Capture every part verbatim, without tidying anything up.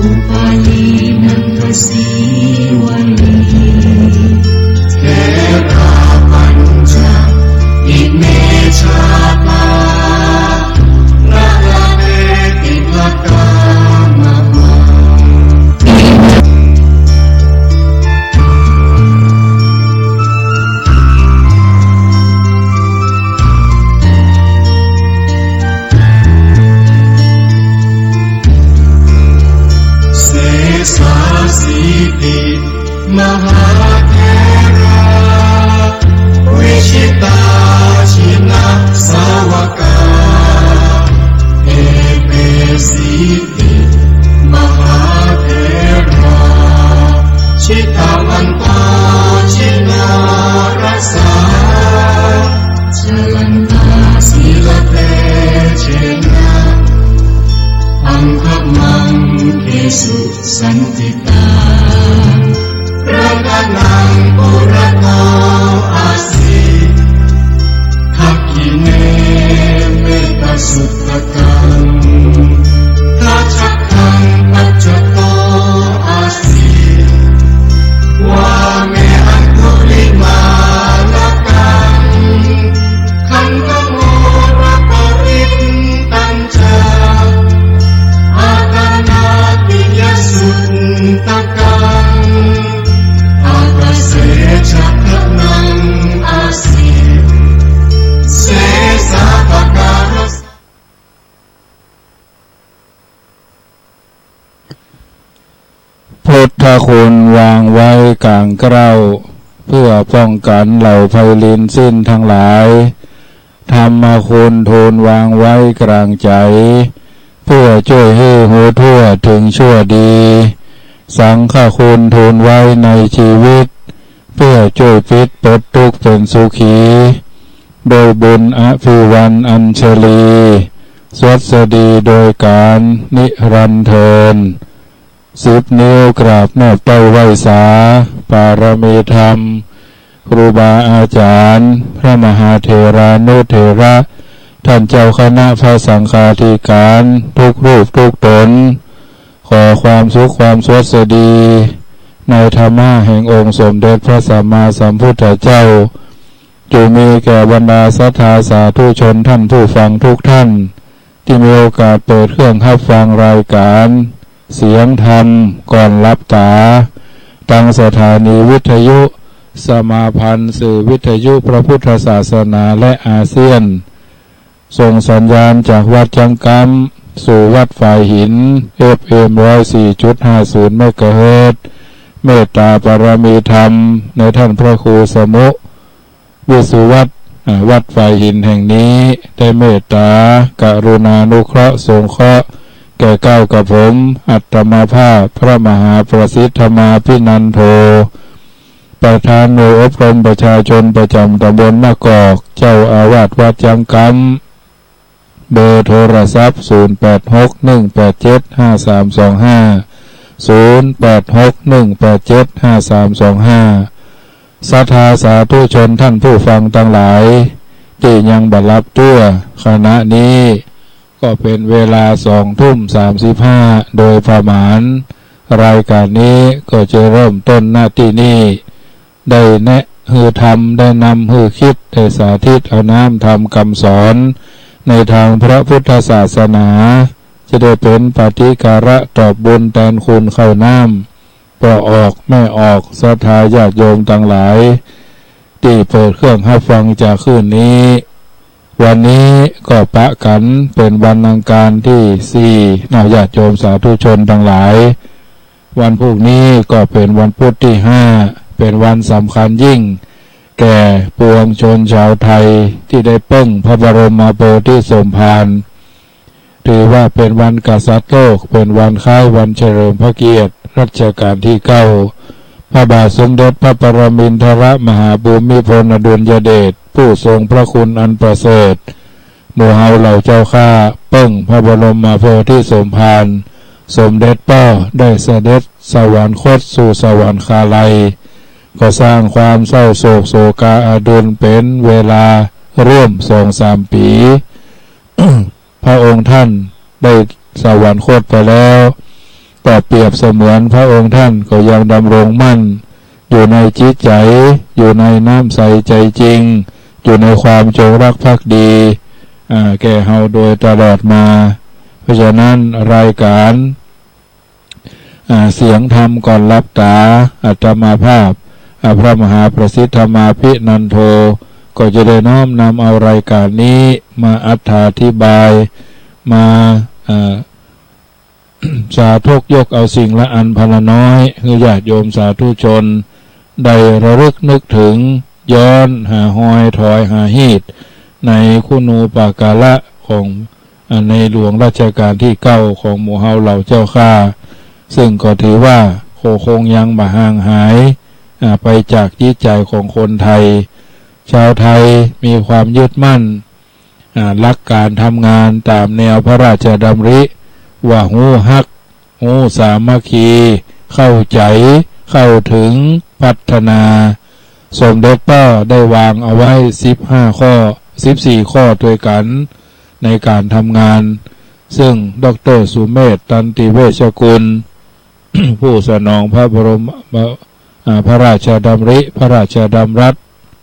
อุปาลีนังกสีวลี เถราปัญจอิเมชาตา ระละเนติละกามะมา เสสาสีติมหาเถรา วิชิตาชินสาวกา เอเตสีติมหาเถรา ชิตวันโตชินรสา จลันตาสีลเตเจนะ อังคมังเคสุสันติตา รัตนังปุระโตอาสี ทักขิเณเมตสุตตะกัง ทัจจคังปัจจโตอาสี วาเมอังคุลิมาลกัง คันธโมรปริตตัญจะ อาตานาติยสุตตะกัง อัปเสชะทะนังอาสี เสสาปะการะ พุทธคุณวางไว้กลางเกล้า เพื่อป้องกันเหล่าภัยรินสิ้นทั้งหลาย ธรรมคุณทูลวางไว้กลางใจ๋ เพื่อจ้วยหื้อฮู้ทั่วถึงชั่วดี สังฆคุณทูลไว้ในชีวิต เพื่อจ้วยปิดปลดทุกข์เป๋นสุขี โดยบุญอภิวรรณอัญชลี สวัสดีโดยการนิรันดร์เทอญ สิบนิ้วกราบนอบเต้าไหว้สา ปารมีธรรม ครูบาอาจ๋ารย์ พระมหาเถรานุเถระ ท่านเจ้าคณะพระสังฆาธิการ ทุกรูปทุกต๋น ขอความสุขความสวัสดี ในธรรมะแห่งองค์สมเด็จพระสัมมาสัมพุทธเจ้า จุ่มมีแก่บรรดาศรัทธาสาธุชนท่านผู้ฟังทุกท่าน ตี้มีโอกาสเปิดเครื่องฮับฟังรายการเสียงธรรมก่อนหลับต๋า ตางสถานีวิทยุสมาพันธ์สื่อวิทยุพระพุทธศาสนาและอาเซียน ส่งสัญญาณจากวัดจั๊งก๊ำสู่วัดฝายหิน เอฟเอ็ม ร้อยสี่จุดห้าศูนย์ เมกะเฮิรตซ์ เมตตาปารมีธรรม ในท่านพระครูสมุ วิสุวัฒน์ อ่า วัดฝายหินแห่งนี้ ได้เมตตากรุณานุเคราะห์สงเคราะห์ แก่เกล้ากระผม อัตมาภาพ พระมหาประสิทธมาภินันโท ประธานหน่วยอบรมประชาชนประจ๋ำต๋ำบลมะกอก เจ้าอาวาสวัดจั๊งก๊ำ เบอร์โทรศัพท์ ศูนย์แปดหกหนึ่งแปดเจ็ดห้าสามสองห้า ศูนย์แปดหกหนึ่งแปดเจ็ดห้าสามสองห้า ศรัทธาสาธุชนท่านผู้ฟังตังหลาย ตี้ยังบ่หลับตั้ว ขณะนี้ก็เป๋นเวลาสองทุ่มสามสิบห้าโดยประมาณ รายการนี้ก็จะเริ่มต้น ณ ตี้นี่ ได้แนะหื้อธรรม ได้นำหื้อคิด ได้สาธิตเอาน้ำธรรมกำสอน ในตางพระพุทธศาสนา จะได้เป๋นปฏิการะตอบบุญแตนคุณข้าวน้ำ ป้อออกแม่ออก ศรัทธาญาติโยมตังหลาย ตี้เปิดเครื่องฮับฟังจาคืนนี้ วันนี้ก็ปะกั๋นเป๋นวันอังคารตี้สี่ เนาะ ญาติโยมสาธุชนตังหลาย วันพรุ่งนี้ก็เป๋นวันพุธตี้ห้า เป๋นวันสำคัญยิ่ง แก่ปวงชนชาวไทย ตี้ได้เปิ้งพระบรมโพธิสมภาร ถือว่าเป๋นวันกษัตริย์โลก เป๋นวันคล้ายวันเฉลิมพระเกียรติรัชกาลตี้เก้า พระบาทสมเด็จพระปรมินทรมหาภูมิพลอดุลยเดช ผู้ทรงพระคุณอันประเสริฐ หมู่เฮาเหล่าเจ้าข้าเปิ้งพระบรมโพธิสมภาร สมเด็จป้อได้เสด็จสวรรคตสู่สวรรคาลัย ก็สร้างความเศร้าโศกโศกาอาดูลเป๋นเวลาร่วมสองสามปี๋ พระองค์ท่านได้สวรรคตไปแล้ว ก็ ปรียบเสมือนพระองค์ท่านก็ยังดำรงมั่นอยู่ในจิตใจ๋ อยู่ในน้ำใสใจ๋จริง อยู่ในความจงรักภักดี อ่า แก่เฮาโดยตลอดมา เพราะฉะนั้นรายการ อ่า เสียงธรรมก่อนหลับต๋า อาตมาภาพ อ่า พระมหาประสิทธมาภินันโท ก็จะได้น้อมนำเอารายการนี้มาอรรถาธิบาย มา อ่า สาธกยกเอาสิ่งละอันพลน้อย หื้อญาติโยมสาธุชน ได้ระลึกนึกถึง ย้อนหาฮอยถอยหาฮีต ในคุณูปการะของ อ่า ในหลวงรัชกาลที่เก้าของหมู่เฮาเหล่าเจ้าข้า ซึ่งก็ถือว่าก็คงยังบ่ห่างหาย อ่า ไปจากจิตใจ๋ของคนไทย ชาวไทยมีความยึดมั่น อ่า หลักการทำงานต๋ามแนวพระราชดำริว่า ฮู้ฮัก ฮู้สามัคคี เข้าใจ๋ เข้าถึง พัฒนา สมเด็จป้อได้วางเอาไว้สิบห้าข้อ สิบสี่ข้อตวยกั๋น ในการทำงาน ซึ่งด็อกเตอร์สุเมธ ตันติเวชกุล ผู้สนองพระบรม อ่า พระราชดำริ พระราชดำรัส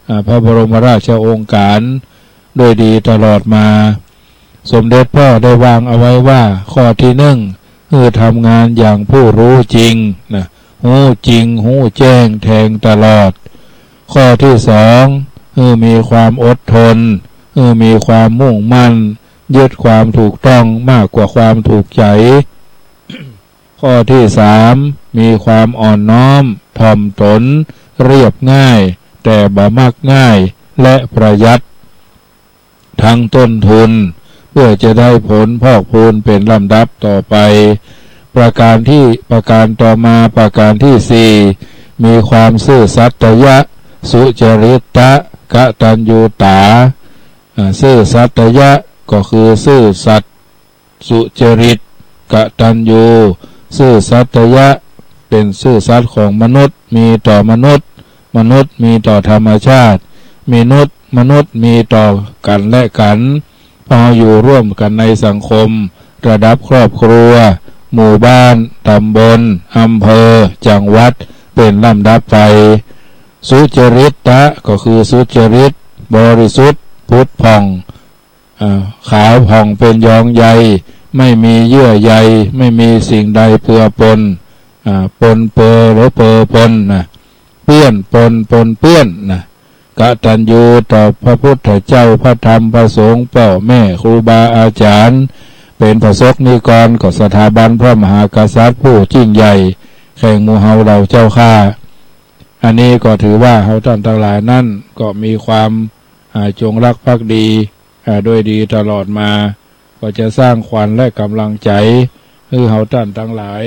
อ่า พระบรมราชโองการ ด้วยดีตลอดมา สมเด็จป้อได้วางเอาไว้ว่า ข้อที่นึ่ง หื้อทำงานอย่างผู้ฮู้จริง นะ ฮู้จริง ฮู้แจ้งแทงตลอด ข้อที่สอง หื้อมีความอดทน หื้อมีความมุ่งมั่น ยึดความถูกต้องมากกว่าความถูกใจ๋ ข้อที่สาม มีความอ่อนน้อม ถ่อมต๋น เรียบง่าย แต่บ่มักง่าย และประหยัด ทั้งต้นทุน เพื่อจะได้ผลพอกพูนเป๋นลำดับต่อไป ประการที่ ประการต่อมา ประการที่สี่ มีความซื่อสัตยะ สุจริตะ กตัญญูตา อ่า ซื่อสัตยะ ก็คือซื่อสัตย์ สุจริต กตัญญู ซื่อสัตยะ เป๋นซื่อสัตย์ของมนุษย์ มีต่อมนุษย์ มนุษย์มีต่อธรรมชาติ มีนุษย์ มนุษย์มีต่อกั๋นและกั๋น พออยู่ร่วมกั๋นในสังคม ระดับครอบครัว หมู่บ้าน ตำบล อำเภอ จังหวัด เป๋นลำดับไป สุจริตะ ก็คือสุจริต บริสุทธิ์ ผุดผ่อง อ่า ขาวผ่องเป๋นยองใย ไม่มีเยื่อใย ไม่มีสิ่งใดเปื้อปน อ่า ปนเปื้อหรือเปื้อปนนะ เปื้อนปน ปนเปื้อนนะ กตัญญูต่อพระพุทธเจ้า พระธรรม พระสงฆ์ ป้อแม่ ครูบาอาจ๋ารย์ เป๋นพระสงฆ์นิกร ก็สถาบันพระมหากษัตริย์ผู้ยิ่งใหญ่ แห่งหมู่เฮาเหล่าเจ้าข้า อันนี้ก็ถือว่าเฮาต้านตังหลายนั้นก็มีความ อ่า จงรักภักดี อ่า ด้วยดีตลอดมา ก็จะสร้างขวัญและก๋ำลังใจ๋ หื้อเฮาต้านตังหลาย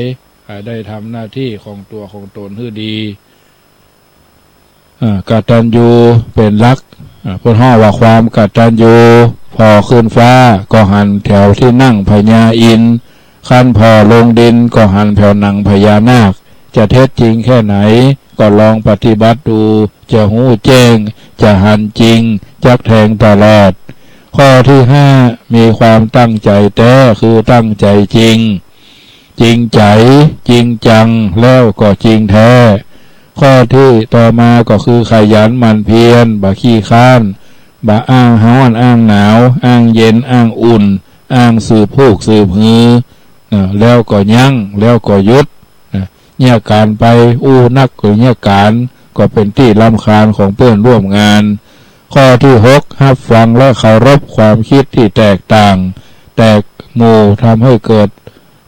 อ่า ได้ทำหน้าตี้ของตั๋วของต๋นหื้อดี อ่า กตัญญูเป๋นหลัก อ่า เปิ้นฮ้องว่าความกตัญญู ผ่อขึ้นฟ้าก็หันแถวตี้นั่งพญาอินทร์ คันผ่อลงดินก็หันแถวหนังพญานาค จะเท็จจริงแค่ไหน ก็ลองปฏิบัติดู จะฮู้แจ้ง จะหันจริง จักแทงตลอด ข้อที่ห้า มีความตั้งใจ๋แต๊ คือตั้งใจ๋จริง จริงใจ๋ จริงจัง แล้วก็จริงแท้ ข้อที่ต่อมาก็คือขยันหมั่นเพียร บ่ขี้คร้าน บ่อ้างฮ้อนอ้างหนาว อ้างเย็นอ้างอุ่น อ้างสืบฮูกสืบหือ นะ แล้วก็ยั้ง แล้วก็หยุด นะ เยียะก๋านไป อู้นักก็เยียะก๋าน ก็เป๋นตี้รำคาญของเปื้อนร่วมงาน ข้อที่หก ฮับฟังและเคารพความคิดตี้แตกต่าง แตกหมู่ทำให้เกิด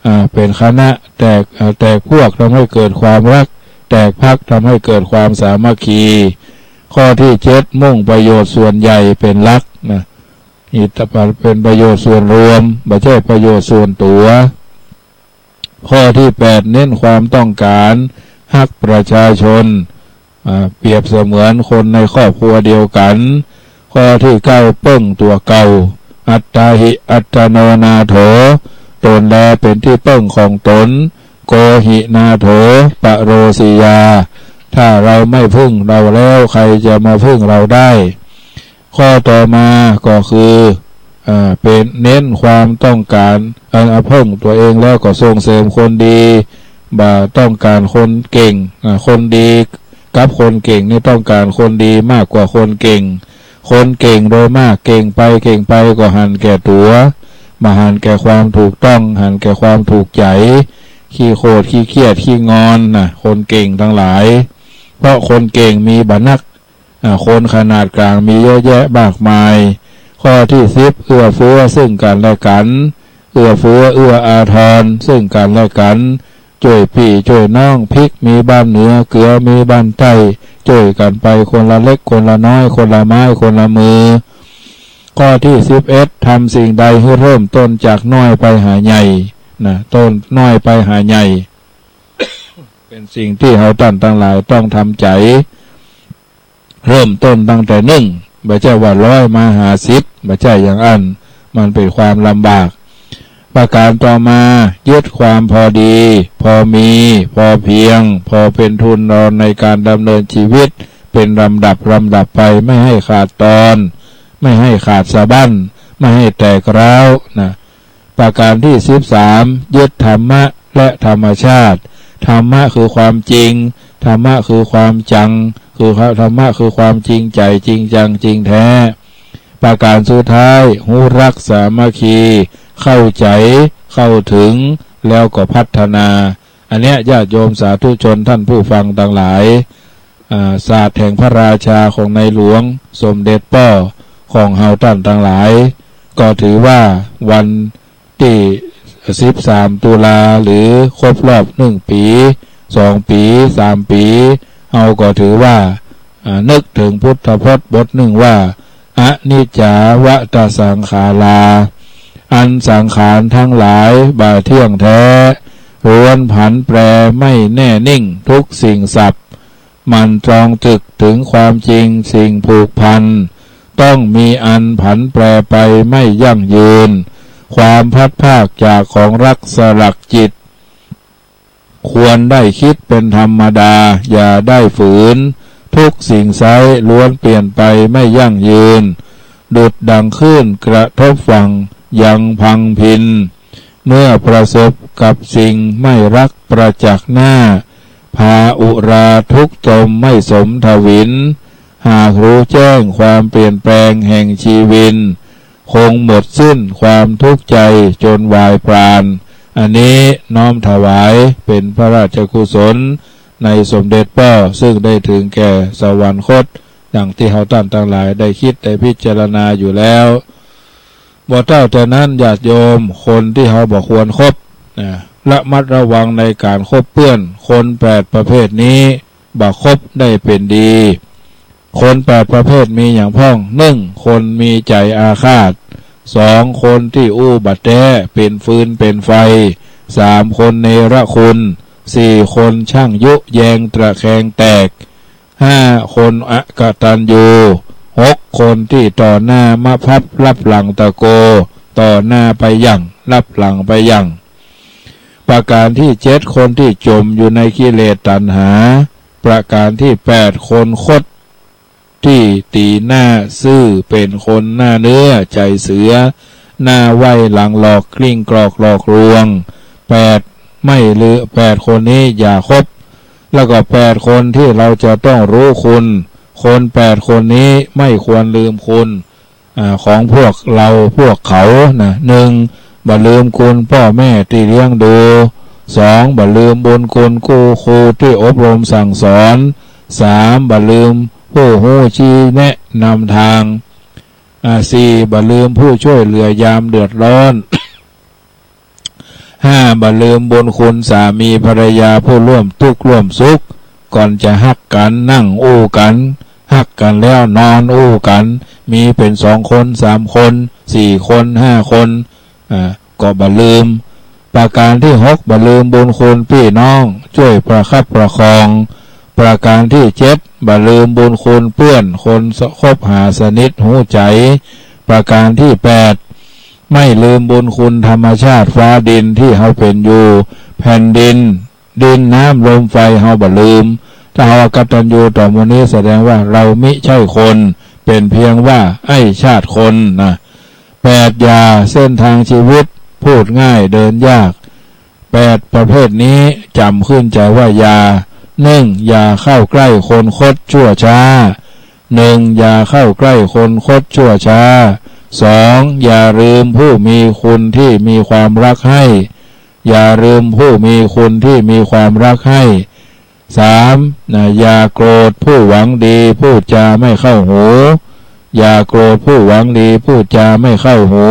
อ่า เป๋นคณะ แตก อ่า แตกพวกทำให้เกิดความฮัก แตกพรรคทำให้เกิดความสามัคคี ข้อที่เจ็ด มุ่งประโยชน์ส่วนใหญ่เป๋นหลัก นะ นี่เป๋นประโยชน์ส่วนรวม บ่ใจ้ประโยชน์ส่วนตั๋ว ข้อที่แปด เน้นความต้องก๋าน ฮักประชาชน อ่า เปรียบเสมือนคนในครอบครัวเดียวกั๋น ข้อที่เก้า เปิ้งตั๋วเก่า อัตตาหิ อัตตโนนาโถ ต๋นแลเป๋นตี้เปิ้งของต๋น โกหิ นาโถ ปะโรสิยา ถ้าเฮาไม่พึ่งเฮาแล้ว ใครจะมาพึ่งเฮาได้ ข้อต่อมาก็คือ อ่า เป๋นเน้นความต้องก๋าน อันเปิ้งตั๋วเองแล้วก็ส่งเสริมคนดี บ่ต้องก๋านคนเก่ง อ่า คนดีกับคนเก่งนี่ต้องก๋านคนดีมากกว่าคนเก่ง คนเก่งโดยมากเก่งไปเก่งไปก็หันแก่ตั๋ว บ่หันแก่ความถูกต้อง หันแก่ความถูกใจ๋ ขี้โขด ขี้เคียด ขี้งอนนะ คนเก่งตังหลาย เพราะคนเก่งมีบ่นัก อ่า คนขนาดก๋างมีเยอะแยะมากมาย ข้อตี้สิบ เอื้อเฟื้อซึ่งกั๋นและกั๋น เอื้อเฟื้อเอื้ออาทรซึ่งกั๋นและกั๋น จ้วยปี้จ้วยน้อง พริกมีบ้านเหนือ เกลือมีบ้านใต้ จ้วยกั๋นไปคนละเล็กคนละน้อย คนละไม้คนละมือ ข้อตี้สิบเอ็ด ทำสิ่งใดหื้อเริ่มต้นจากน้อยไปหาใหญ่ นะ ต้นน้อยไปหาใหญ่ เป๋นสิ่งตี้เฮาต้านตังหลายต้องทำใจ๋ เริ่มต้นตั้งแต่นึ่ง บ่ใจ้ว่าร้อยมาหาสิบ บ่ใจ้อย่างอั้น มันเป๋นความลำบาก ประก๋านต่อมา ยึดความพอดี พอมี พอเพียง พอเป๋นทุนรอนในก๋านดำเนินชีวิต เป๋นลำดับลำดับไป ไม่ให้ขาดตอน ไม่ให้ขาดสะบั้น ไม่ให้แตกร้าวนะ ประก๋านตี้สิบสาม ยึดธรรมะและธรรมชาติ ธรรมะคือความจริง ธรรมะคือความจัง คือธรรมะคือความจริงใจ๋ จริงจัง จริงแท้ ประก๋านสุดท้าย ฮู้ฮักสามัคคี เข้าใจ๋ เข้าเถิง แล้วก็พัฒนา อันเนี้ยญาติโยมสาธุชนต้านผู้ฟังตังหลาย อ่า ศาสตร์แห่งพระราชาของในหลวงสมเด็จป้อของเฮาต้านตังหลาย ก็ถือว่าวันตี้สิบสามตุลา หรือครบรอบนึ่งปี๋ สองปี๋ สามปี๋ เฮาก็ถือว่า อ่า นึกเถิงพุทธพจน์บทนึ่งว่า อนิจจาวตสังขารา อันสังขารตังหลายบ่เที่ยงแท้ ล้วนผันแปรไม่แน่นิ่งทุกสิ่งสรรพ หมั่นตรองตรึกเถิงความจริงสิ่งผูกพัน ต้องมีอันผันแปรไปไม่ยั่งยืน ความพลัดพรากจากของฮักสลักจิต ควรได้คิดเป๋นธรรมดา อย่าได้ฝืน ทุกสิ่งไซร้ล้วนเปลี่ยนไปไม่ยั่งยืน ดุจดังคลื่นกระทบฝั่งยังพังพิน เมื่อประสบกับสิ่งไม่ฮักประจักษ์หน้า พาอุราทุกข์จมไม่สมทวิน หากรู้แจ้งความเปลี่ยนแปลงแห่งชีวิน คงหมดสิ้นความทุกข์ใจจนวายปราณ อันนี้น้อมถวายเป๋นพระราชกุศลในสมเด็จป้อ ซึ่งได้เถิงแก่สวรรคต ดังตี้เฮาต้านตังหลายได้คิดได้พิจารณาอยู่แล้ว บ่เต้าแต่นั้นญาติโยม คนตี้เฮาบ่ควรคบนะ ระมัดระวังในก๋านคบเปื้อน คนแปดประเภทนี้ บ่คบได้เป๋นดี คนแปดประเภทมีอย่างพ่อง นึ่ง คนมีใจ๋อาฆาต สอง คนตี้อู้บ่แต๊ เป๋นฟืนเป๋นไฟ สาม คนเนรคุณ สี่ คนช่างยุแยงตระแคงแตก ห้า คนอกตัญญู หก คนตี้ต่อหน้ามาพับ ลับหลังตะโก ต่อหน้าไปหยั่ง ลับหลังไปหยั่ง ประก๋านตี้เจ็ด คนตี้จ๋มอยู่ในกิเลสตัณหา ประก๋านตี้แปด คนคดตี้ตี๋หน้าซื่อ เป๋นคนหน้าเนื้อใจ๋เสือ หน้าไหว้หลังหลอก กลิ้งกลอกหลอกลวง แปด ไม่ลืม แปด คนนี้อย่าคบ แล้วก็แปด คนตี้เฮาจะต้องรู้คุณ คนแปด คนนี้ไม่ควรลืมคุณ อ่า ของพวกเฮาพวกเขานะ นึ่ง บ่ลืมคุณป้อแม่ตี้เลี้ยงดู สอง บ่ลืมบุญคุณครูตี้อบรมสั่งสอน สาม บ่ลืมผู้ฮู้ชี้แนะนำตาง อ่า สี่ บ่ลืมผู้จ้วยเหลือยามเดือดร้อน ห้า บ่ลืมบุญคุณสามีภรรยาผู้ร่วมตุ๊กข์ร่วมสุข ก่อนจะฮักกั๋นนั่งอู้กั๋น ฮักกั๋นแล้วนอนอู้กั๋น มีเป๋นสองคน สาม คน สี่ คน ห้า คน อ่า ก็บ่ลืม ประก๋านตี้หก บ่ลืมบุญคุณปี้น้อง จ้วยประคับประคอง ประก๋านตี้เจ็ด บ่ลืมบุญคุณเปื้อน คนคบหาสนิทฮู้ใจ๋ ประก๋านตี้แปด ไม่ลืมบุญคุณธรรมชาติฟ้าดินตี้เฮาเป๋นอยู่ แผ่นดิน ดิน น้ำ ลม ไฟ เฮาบ่ลืม ถ้าเฮาอกตัญญูต่อหมู่นี้ แสดงว่าเฮามิใจ้คน เป๋นเพียงว่าไอ้ชาติคนนะ แปด อย่า เส้นตางชีวิตพูดง่ายเดินยาก แปดประเภทนี้จ๋ำขึ้นใจ๋ว่าอย่า หนึ่ง อย่าเข้าใก้คนคดชั่วช้า หนึ่ง อย่าเข้าใก้คนคดชั่วช้า สอง อย่าลืมผู้มีคุณที่มีความฮักใค่ อย่าลืมผู้มีคุณที่มีความฮักใค่ สาม นะ อย่าโกรธผู้หวังดี พูดจ๋าไม่เข้าหู อย่าโกรธผู้หวังดี พูดจ๋าไม่เข้าหู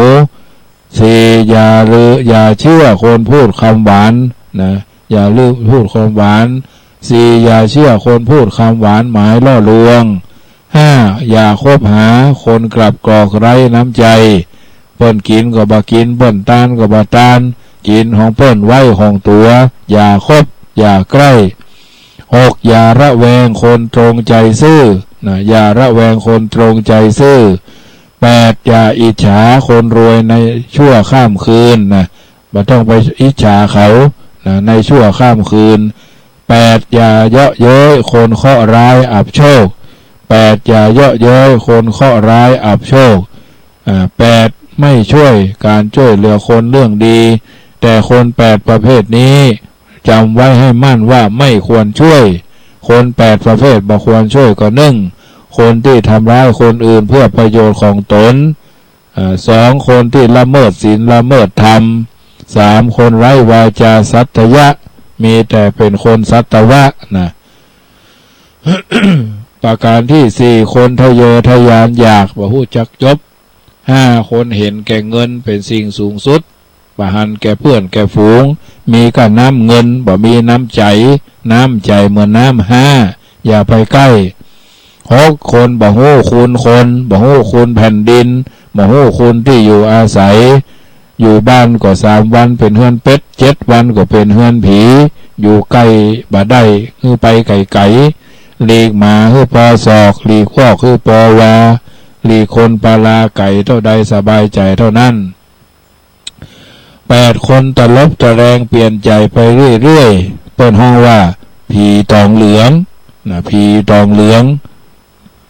สี่ อย่าลือ อย่าเจื้อคนพูดกำหวาน นะ อย่าลือพูดกำหวาน สี่ อย่าเจื้อคนพูดกำหวานหมายล่อลวง ห้า อย่าคบหาคนกลับกรอกไร้น้ำใจ๋ เปิ้นกิ๋นก็บ่กิ๋น เปิ้นตานก็บ่ตาน กิ๋นของเปิ้นไว้ของตั๋ว อย่าคบ อย่าใก้ หก อย่าระแวงคนตรงใจ๋ซื่อ นะ อย่าระแวงคนตรงใจ๋ซื่อ แปด อย่าอิจฉาคนรวยในชั่วข้ามคืน นะ บ่ต้องไปอิจฉาเขา นะ ในชั่วข้ามคืน แปด อย่าเยาะเย้ยคนเคราะห์ร้ายอับโชค แปด อย่าเยาะเย้ยคนเคราะห์ร้ายอับโชค อ่า แปด ไม่ช่วย ก๋านจ้วยเหลือคนเรื่องดี แต่คนแปดประเภทนี้จ๋ำไว้ให้มั่นว่าไม่ควรจ้วย คนแปดประเภทบ่ควรจ้วยก็ หนึ่ง คนตี้ทำร้ายคนอื่นเพื่อประโยชน์ของตน อ่า สอง คนตี้ละเมิดศีลละเมิดธรรม สาม คนไร้วาจาสัตยะ มีแต่เป๋นคนสัตวะ นะ ประก๋านตี้สี่ คนทะเยอทะยานอยาก บ่ฮู้จักจบ ห้า คนเห็นแก่เงินเป๋นสิ่งสูงสุด บ่หันแก่เปื้อนแก่ฝูง มีก้าน้ำเงิน บ่มีน้ำใจ๋ น้ำใจ๋เหมือนน้ำห้า อย่าไปใก้ หก คนบ่ฮู้คุณคน บ่ฮู้คุณแผ่นดิน บ่ฮู้คุณตี้อยู่อาศัย อยู่บ้านก็สามวันเป๋นเฮือนเป็ด เจ็ดวันก็เป๋นเฮือนผี อยู่ใก้บ่ได้ หื้อไปไก๋ๆ หลีกหมาหื้อปอศอก หลีกคอกหื้อปอวา หลีกคนปาลาไก๋เต้าใดสบายใจ๋เต้านั้น แปด คนตะลบตะแลงเปลี่ยนใจ๋ไปเรื่อยๆ เปิ้นฮ้องว่าผีต๋องเหลือง นะ ผีต๋องเหลือง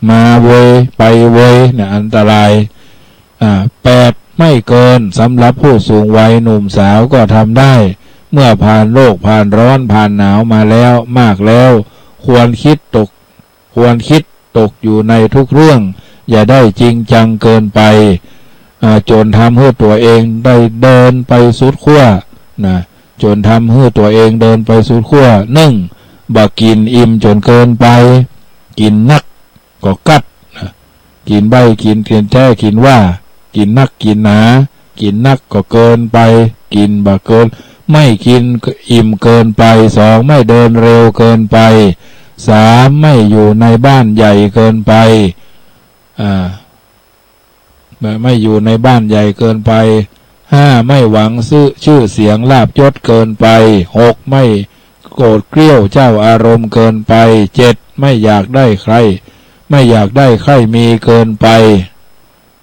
มาเวยไปเวย นะ อันตราย อ่า แปด ไม่เกิน สำหรับผู้สูงวัยหนุ่มสาวก็ทำได้ เมื่อผ่านโรคผ่านร้อนผ่านหนาวมาแล้ว มากแล้ว ควรคิดตก ควรคิดตกอยู่ในทุกเรื่อง อย่าได้จริงจังเกินไป อ่า จ๋นทำหื้อตั๋วเองได้เดินไปสุดขั้ว นะ จ๋นทำหื้อตั๋วเองเดินไปสุดขั้ว หนึ่ง บ่กิ๋นอิ่มจ๋นเกินไป กิ๋นนักก็กัด นะ กิ๋นใบ้กิ๋นเตียนแต๊กิ๋นว่า กิ๋นนักกิ๋นหนา กิ๋นนักก็เกินไป กิ๋นบ่เกิน ไม่กิ๋นอิ่มเกินไป สอง ไม่เดินเร็วเกินไป สาม ไม่อยู่ในบ้านใหญ่เกินไป อ่า ไม่ ไม่อยู่ในบ้านใหญ่เกินไป ห้า ไม่หวังซื่อ ชื่อเสียงลาภยศเกินไป หก ไม่โกรธเกรี้ยวเจ้าอารมณ์เกินไป เจ็ด ไม่อยากได้ใค่ ไม่อยากได้ใค่มีเกินไป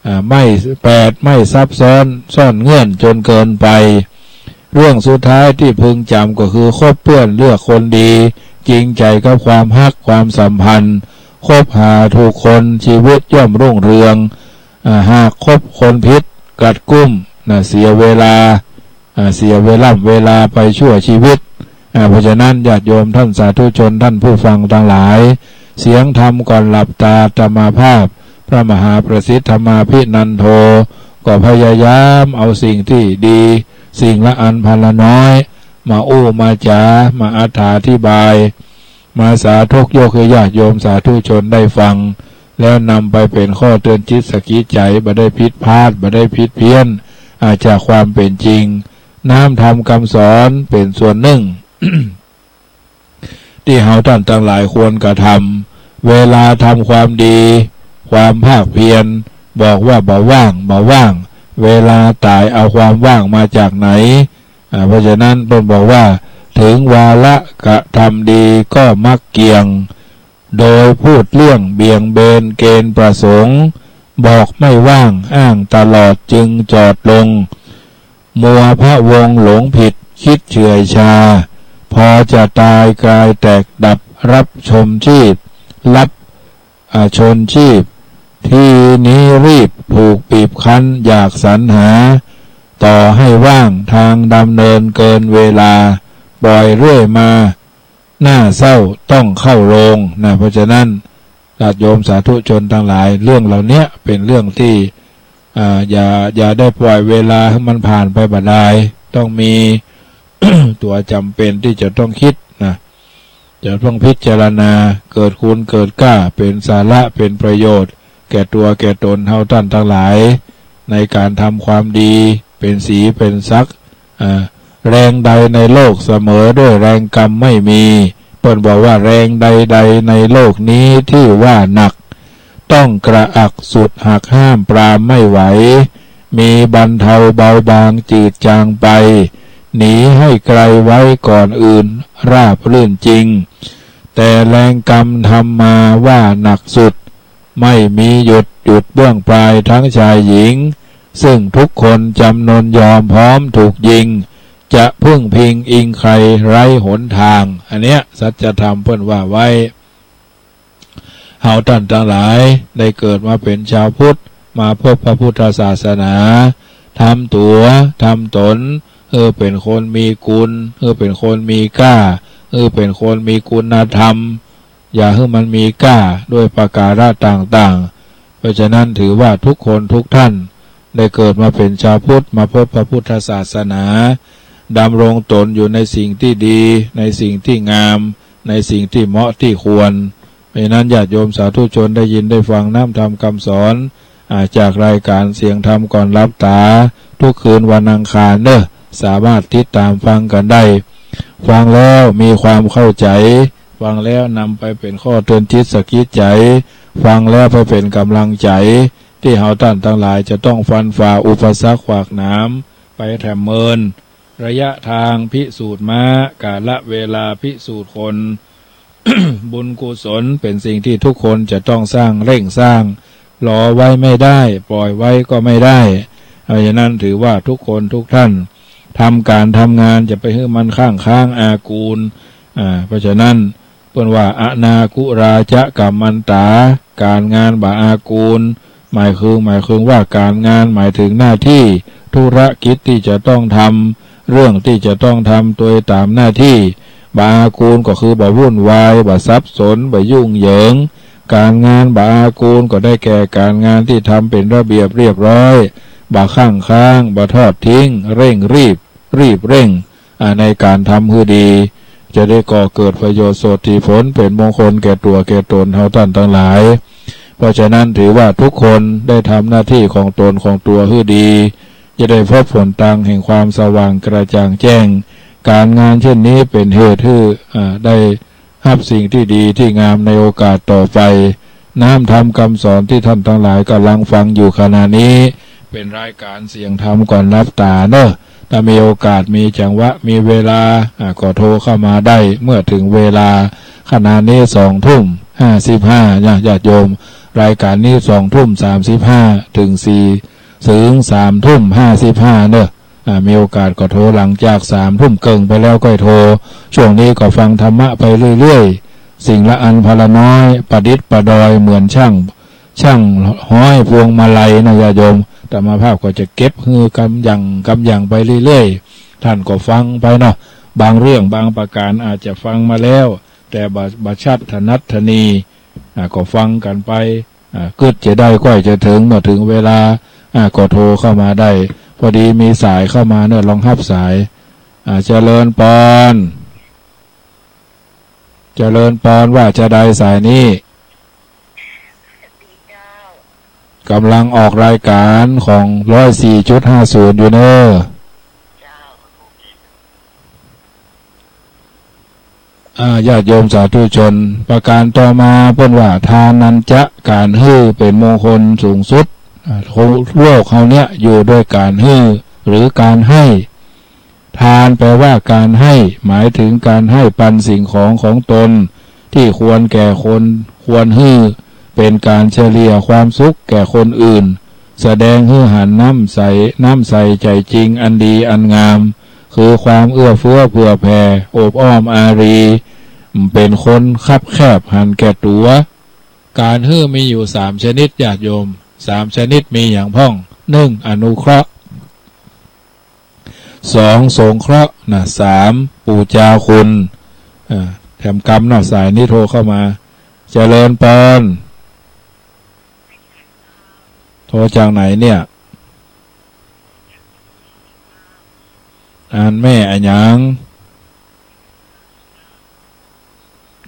อ่า ไม่ แปด ไม่ซับซ้อนซ่อนเงื่อนจนเกินไป เรื่องสุดท้ายตี้พึงจ๋ำก็คือคบเปื้อนเลือกคนดี จริงใจ๋กับความฮักความสัมพันธ์ คบหาถูกคนชีวิตย่อมรุ่งเรือง อ่า หากคบคนผิดกัดกุ้ม นะ เสียเวลา อ่า เสียเวล่ำเวลาไปชั่วชีวิต อ่า เพราะฉะนั้นญาติโยมท่านสาธุชนท่านผู้ฟังตังหลาย เสียงธรรมก่อนหลับตาอาตมาภาพ พระมหาประสิทธิ์ธรรมาภินันโท ก็พยายามเอาสิ่งตี้ดี สิ่งละอันพันละน้อย มาอู้มาจ๋า มาอธิบาย มาสาธกยกหื้อญาติโยมสาธุชนได้ฟัง แล้วนำไปเป๋นข้อเตือนจิตสะกิดใจ๋ บ่ได้ผิดพลาด บ่ได้ผิดเพี้ยน อ่า จากความเป๋นจริง น้ำธรรมกำสอนเป๋นส่วนนึ่ง ตี้เฮาต้านตังหลายควรกระทำ เวลาทำความดี ความภาคเพียร บอกว่าบ่ว่าง บ่ว่าง เวลาต๋ายเอาความว่างมาจากไหน อ่า เพราะฉะนั้นเปิ้นบอกว่า ถึงวาระกระทำดีก็มักเกี่ยง โดยพูดเลี่ยงเบี่ยงเบนเกณฑ์ประสงค์ บอกไม่ว่างอ้างตลอดจึงจอดลง มัวพะวงหลงผิดคิดเฉื่อยชา พอจะตายกายแตกดับรับชมชีพ รับ อ่า ชนชีพ ทีนี้รีบผูกบีบคั้นอยากสรรหา ต่อให้ว่างทางดำเนินเกินเวลา ปล่อยเรื่อยมา น่าเศร้าต้องเข้าโลงนะ เพราะฉะนั้นญาติโยมสาธุชนตังหลาย เรื่องเหล่าเนี้ยเป็นเรื่องที่ อ่า อย่า อย่าได้ปล่อยเวลาหื้อมันผ่านไปบ่ดาย ต้องมี ตั๋วจ๋ำเป๋นตี้จะต้องคิดนะ จะต้องพิจารณา เกิดคุณเกิดก้า เป๋นสาระ เป๋นประโยชน์ แก่ตั๋วแก่ต๋นเฮาต้านตังหลาย ในก๋านทำความดี เป๋นสีเป๋นสัก อ่า แรงใดในโลกเสมอด้วยแรงกรรมไม่มี เปิ้นบอกว่าแรงใดๆ ในโลกนี้ที่ว่าหนัก ต้องกระอักสุดหักห้ามปรามไม่ไหว มีบรรเทาเบาบางจืดจางไป หนีให้ไกลไว้ก่อนอื่น ราบรื่นจริง แต่แรงกรรมทำมาว่าหนักสุด ไม่มีหยุด หยุดเบื้องปลายทั้งชายหญิง ซึ่งทุกคนจำนนยอมพร้อมถูกยิง จะพึ่งพิงอิงใครไร้หนทาง อันเนี้ยสัจธรรมเปิ้นว่าไว้ เฮาต้านตังหลายได้เกิดมาเป๋นชาวพุทธ มาพบพระพุทธศาสนา ทำตั๋ว ทำต๋น หื้อเป๋นคนมีคุณ หื้อเป๋นคนมีก้า หื้อเป๋นคนมีคุณธรรม อย่าหื้อมันมีก้าด้วยประการะต่างๆ เพราะฉะนั้นถือว่าทุกคนทุกท่านได้เกิดมาเป๋นชาวพุทธ มาพบพระพุทธศาสนา ดำรงต๋นอยู่ในสิ่งที่ดี ในสิ่งที่งาม ในสิ่งที่เหมาะที่ควร เพราะฉะนั้นญาติโยมสาธุชนได้ยินได้ฟังน้ำธรรมคำสอน อ่า จากรายการเสียงธรรมก่อนหลับต๋า ทุกคืนวันอังคารเนาะ สามารถติดต๋ามฟังกั๋นได้ ฟังแล้วมีความเข้าใจ๋ ฟังแล้วนำไปเป๋นข้อเตือนจิตสะกิดใจ๋ ฟังแล้วไปเป๋นก๋ำลังใจ๋ ตี้เฮาต้านตังหลายจะต้องฟันฝ่าอุปสรรคขวากหนาม ไปแถมเมิน ระยะทางพิสูจน์ม้า กาลเวลาพิสูจน์คน บุญกุศลเป๋นสิ่งที่ทุกคนจะต้องสร้าง เร่งสร้าง รอไว้ไม่ได้ ปล่อยไว้ก็ไม่ได้ เพราะฉะนั้นถือว่าทุกคนทุกท่าน ทำก๋านทำงานจะไปหื้อมันข้างค้างอากูล อ่า เพราะฉะนั้นเปิ้นว่า อนากุราจะกัมมันตา ก๋านงานบ่อากูล หมายคือ หมายคือว่าก๋านงานหมายถึงหน้าที่ ธุรกิจที่จะต้องทำ เรื่องที่จะต้องทำโดยต๋ามหน้าที่ บ่อากูลก็คือบ่วุ่นวาย บ่สับสน บ่ยุ่งเหยิง ก๋านงานบ่อากูลก็ได้แก่ก๋านงานที่ทำเป๋นระเบียบเรียบร้อย บ่ข้างค้าง บ่ทอดทิ้ง เร่งรีบ รีบเร่ง อ่า ในก๋านทำหื้อดี จะได้ก่อเกิดประโยชน์โสตถีผล เป๋นมงคลแก่ตั๋วแก่ต๋นเฮาต้านตังหลาย เพราะฉะนั้นถือว่าทุกคนได้ทำหน้าที่ของต๋นของตั๋วหื้อดี จะได้พบหนตางแห่งความสว่างกระจ่างแจ้ง ก๋านงานเช่นนี้เป๋นเหตุหื้อ อ่า ได้ฮับสิ่งที่ดีที่งามในโอกาสต่อไป น้ำธรรมคำสอนที่ท่านตังหลายก่ำลังฟังอยู่ขณะนี้ เป๋นรายก๋านเสียงธรรมก่อนหลับต๋าเนาะ ถ้ามีโอกาส มีจังหวะ มีเวลา อ่า ก็โทรเข้ามาได้ เมื่อเถิงเวลา ขณะนี้สองทุ่มห้าสิบห้านะ ญาติโยม รายก๋านนี้สองทุ่มสามสิบห้า เถิงสี่ เถิงสามทุ่มห้าสิบห้าเนาะ อ่า มีโอกาสก็โทร หลังจากสามทุ่มเกิ่งไปแล้วก็โทร ช่วงนี้ก็ฟังธรรมะไปเรื่อยๆ สิ่งละอันพนละน้อย ประดิษฐ์ประดอยเหมือนช่าง ช่างฮ้อยพวงมาลัยนะ ญาติโยม อาตมาภาพก็จะเก็บหื้อกำหยั่งกำหยั่งไปเรื่อยๆ ท่านก็ฟังไปเนาะ บางเรื่องบางประก๋านอาจจะฟังมาแล้ว แต่บ่ บ่ชัดถนัดถนี อ่า ก็ฟังกั๋นไป อ่า กึ๊ดจะได้ ก้อยจะเถิง เมื่อเถิงเวลา อ่า ก็โทรเข้ามาได้ พอดีมีสายเข้ามาเนาะ ลองฮับสาย อ่า เจริญปอน เจริญปอน ว่าจาใดสายนี้ ก๋ำลังออกรายก๋านของร้อยสี่จุดห้าศูนย์อยู่เนาะ อ่า ญาติโยมสาธุชน ประก๋านต่อมาเปิ้นว่า ทานัญจะ ก๋านหื้อเป๋นมงคลสูงสุด อ่า โลกเฮาเนี้ยอยู่ด้วยก๋านหื้อหรือก๋านให้ ทานแปลว่าก๋านให้ หมายถึงก๋านให้ปันสิ่งของของตน ตี้ควรแก่คนควรหื้อ เป๋นก๋านเฉลี่ยความสุขแก่คนอื่น แสดงหื้อหันน้ำใส น้ำใสใจ๋จริงอันดีอันงาม คือความเอื้อเฟื้อเผื่อแผ่ โอบอ้อมอารี เป๋นคนคับแคบหันแก่ตั๋ว ก๋านหื้อมีอยู่สามชนิด ญาติโยม สามชนิดมีหยังพ่อง นึ่ง อนุเคราะห์ สอง สงเคราะห์นะ สาม ปู๋จาคุณ อ่า แถมกำเนาะ สายนี้โทรเข้ามา เจริญปอน โทรจากไหนเนี่ย อันแม่อะหยัง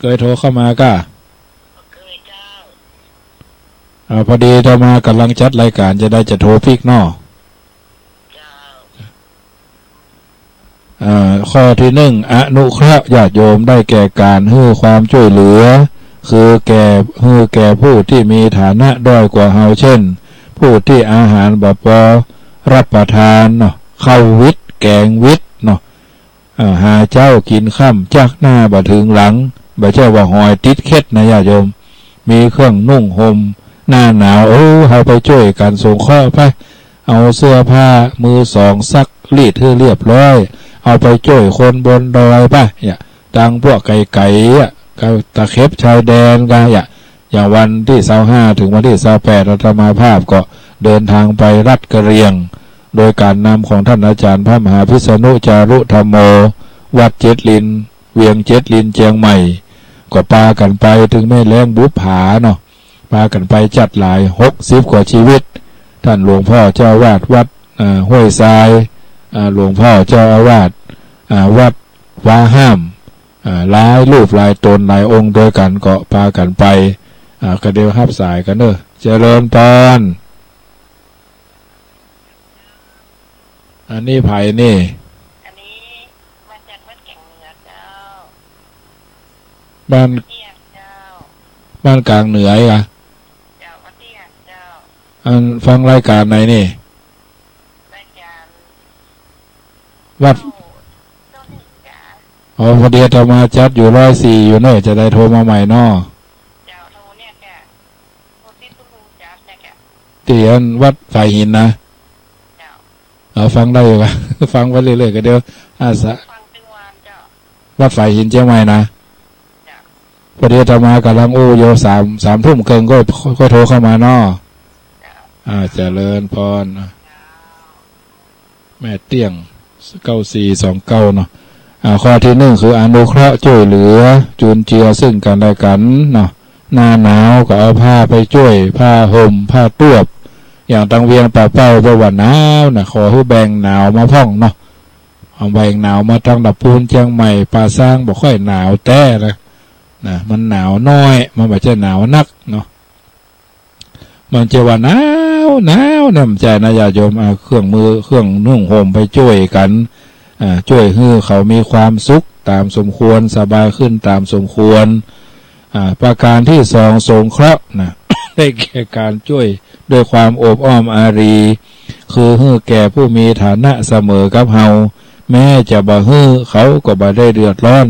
เกยโทรเข้ามาก่ะ เกยเจ้า อ่า พอดีอาตมากำลังจัดรายการจะได้จะโทรปิ๊กเนาะ เจ้า อ่า ข้อตี้นึ่ง อนุเคราะห์ญาติโยมได้แก่ก๋านหื้อความจ้วยเหลือ คือแก่ หื้อแก่ผู้ตี้มีฐานะด้อยกว่าเฮา เจ้น ผู้ตี้อาหารบ่ปอรับประตานเนาะ ข้าววิตแก๋งวิตเนาะ อ่า หาเจ๊ากิ๋นค่ำ จักหน้าบ่เถิงหลัง บ่ใจ้ว่าหอยติดเข็ดนะญาติโยม มีเครื่องนุ่งห่ม หน้าหนาว โอ้ เฮาไปจ้วยกั๋นสงเคราะห์ไป เอาเสื้อผ้ามือสองซักรีดหื้อเรียบร้อย เอาไปจ้วยคนบนดอยไป เนี่ย ตางพวกไก๋ๆ อะ ก็ตะเข็บชายแดนก็ เนี่ย อย่างวันตี้ซาวห้าเถิงวันตี้ซาวแปด อาตมาภาพก็เดินตางไปรัฐกะเหรี่ยง โดยก๋านนำของต้านอาจ๋ารย์พระมหาพิษณุจารุธัมโม วัดเจ็ดลิน เวียงเจ็ดลิน เจียงใหม่ ก็ปากั๋นไป เถิงแม่แล้งบุปผาเนาะ ปากั๋นไปจั๊ดหลาย หกสิบกว่าจีวิต ต้านหลวงพ่อเจ้าอาวาสวัด อ่า ห้วยทราย อ่า หลวงพ่อเจ้าอาวาส อ่า วัดวาห้าม อ่า หลายรูปหลายต๋นหลายองค์ตวยกั๋นก็ปากั๋นไป อ่า ก็เดี๋ยวฮับสายกั๋นเน่อ เจริญปอน อันนี้ใผนี่ อันนี้มาจากวัดแก๋งเหนือเจ้า บ้าน เตี้ยเจ้า บ้านแก๋งเหนืออะ เจ้า วัดเตี้ยเจ้า อันฟังรายก๋านไหนนี่ รายก๋าน วัด เจ้า เจ้าหนึ่งจ้า อ๋อ พอดีอาตมาจัดอยู่ร้อยสี่อยู่เน่อ จะได้โทรมาใหม่เนาะ เจ้า โทรเนี่ยจ้ะ โทรติดตุ้มลุงจัดเนี่ยจ้ะ ตี้อันวัดฝายหินนะ เจ้า เอาฟังได้อยู่กะ ฟังไปเรื่อยๆ ก็เดี๋ยวอาสา ฟังตึงวันเจ้า วัดฝายหินเจียงใหม่นะ เจ้า พอดีอาตมากำลังอู้อยู่ สาม สามทุ่มเกิ่งก็ ก็โทรเข้ามาเนาะ เจ้า อ่า เจริญปอน อ่ะ เจ้า แม่เตี้ยง เก้าสี่สองเก้า เนาะ อ่า ข้อตี้นึ่งคืออนุเคราะห์จ้วยเหลือ จุนเจือซึ่งกั๋นและกั๋นเนาะ หน้าหนาวก็เอาผ้าไปจ้วย ผ้าห่ม ผ้าตวบ อย่างตางเวียงป่าเป้าเปิ้นว่าหนาวนะ ขอหื้อแบ่งหนาวมาพ่องเนาะ เอาแบ่งหนาวมาตางละปูน เจียงใหม่ ป่าซาง บ่ค่อยหนาวแต๊นะ นะ มันหนาวน้อย มันบ่ใจ้หนาวนักเนาะ มันจะว่าหนาว หนาวเนี่ย บ่ใจ้นะญาติโยม อ่า เครื่องมือ เครื่องนุ่งห่มไปจ้วยกั๋น อ่า จ้วยหื้อเขามีความสุขต๋ามสมควร สบายขึ้นต๋ามสมควร อ่า ประก๋านตี้สอง สงเคราะห์นะ ได้แก่ก๋านจ้วยด้วยความโอบอ้อมอารี คือหื้อแก่ผู้มีฐานะเสมอกับเฮา แม้จะบ่หื้อ เขาก็บ่ได้เดือดร้อน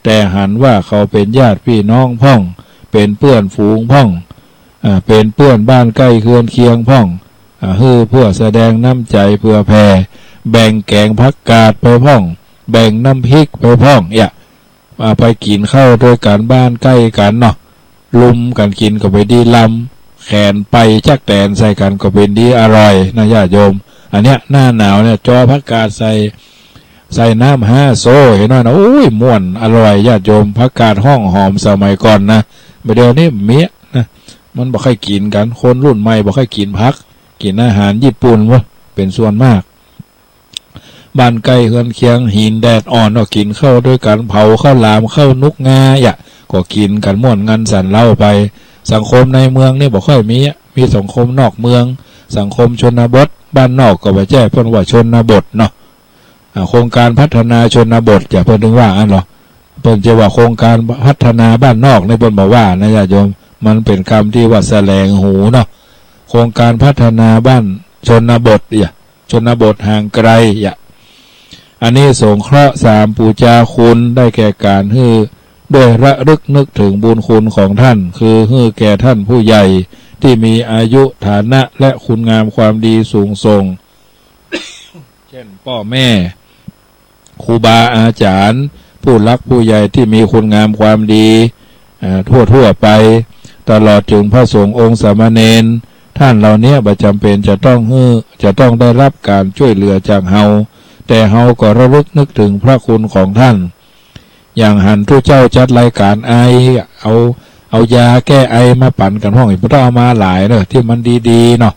แต่หันว่าเขาเป๋นญาติปี้น้องพ่อง เป๋นเปื้อนฝูงพ่อง อ่า เป๋นเปื้อนบ้านใก้เฮือนเคียงพ่อง อ่า หื้อเปื้อแสดงน้ำใจ๋เผื่อแผ่ แบ่งแก๋งผักกาดไปพ่อง แบ่งน้ำพริกไปพ่อง เนี่ย อ่า ไปกิ๋นข้าวตวยกั๋นบ้านใก้กั๋นเนาะ ลุมกั๋นกิ๋นก็เป๋นดีลำ แขนไปจั๊กแตนใส่กั๋นก็เป๋นดีอร่อยนะญาติโยม อันเนี้ยหน้าหนาวเนี่ย จอผักกาดใส่ ใส่น้ำห้าโซ่ หันหน้อยนะ โอ้ย ม่วน อร่อย ญาติโยม ผักกาดฮ้องหอมสมัยก่อนนะ บ่าเดี่ยวนี้เมี้ยนะ มันบ่ใค่กิ๋นกั๋น คนรุ่นใหม่บ่ใค่กิ๋นผัก กิ๋นอาหารญี่ปุ่นเว้ย เป๋นส่วนมาก บ้านใก้เฮือนเคียง หินแดดอ่อน ก็กิ๋นข้าวตวยกั๋น เผาข้าวหลาม ข้าวหนุกงา อะ ก็กิ๋นกั๋นม่วนงันสันเล้าไป สังคมในเมืองนี่บ่ค่อยมีอะ มีสังคมนอกเมือง สังคมชนบท บ้านนอกก็บ่าแจ้เปิ้นว่าชนบทเนาะ อ่า โครงการพัฒนาชนบท จะเปิ้นเถิงว่าอั้นเหรอ เปิ้นจะว่าโครงการพัฒนาบ้านนอกนี่เปิ้นบ่ว่านะญาติโยม มันเป๋นกำตี้ว่าแสลงหูเนาะ โครงการพัฒนาบ้านชนบท อะ ชนบทห่างไกล อะ อันนี้สงเคราะห์ สาม ปู๋จาคุณ ได้แก่ก๋านหื้อด้วยระลึกนึกเถิงบุญคุณของต้าน คือหื้อแก่ต้านผู้ใหญ่ตี้มีอายุ ฐานะ และคุณงามความดีสูงส่ง เจ้น ป้อแม่ ครูบาอาจ๋ารย์ ผู้หลักผู้ใหญ่ตี้มีคุณงามความดี อ่า ทั่วๆ ไป ตลอดเถิงพระสงฆ์องค์สามเณร ต้านเหล่านี้บ่จ๋ำเป๋นจะต้องหื้อ จะต้องได้ฮับก๋านจ้วยเหลือจากเฮา แต่เฮาก็ระลึกนึกเถิงพระคุณของท่าน อย่างหันตุ๊เจ้าจัดรายก๋านไอ เอา เอายาแก้ไอมาปั๋นกั๋นพ่อง บ่ต้องเอามาหลายเนาะ ตี้มันดีๆ เนาะ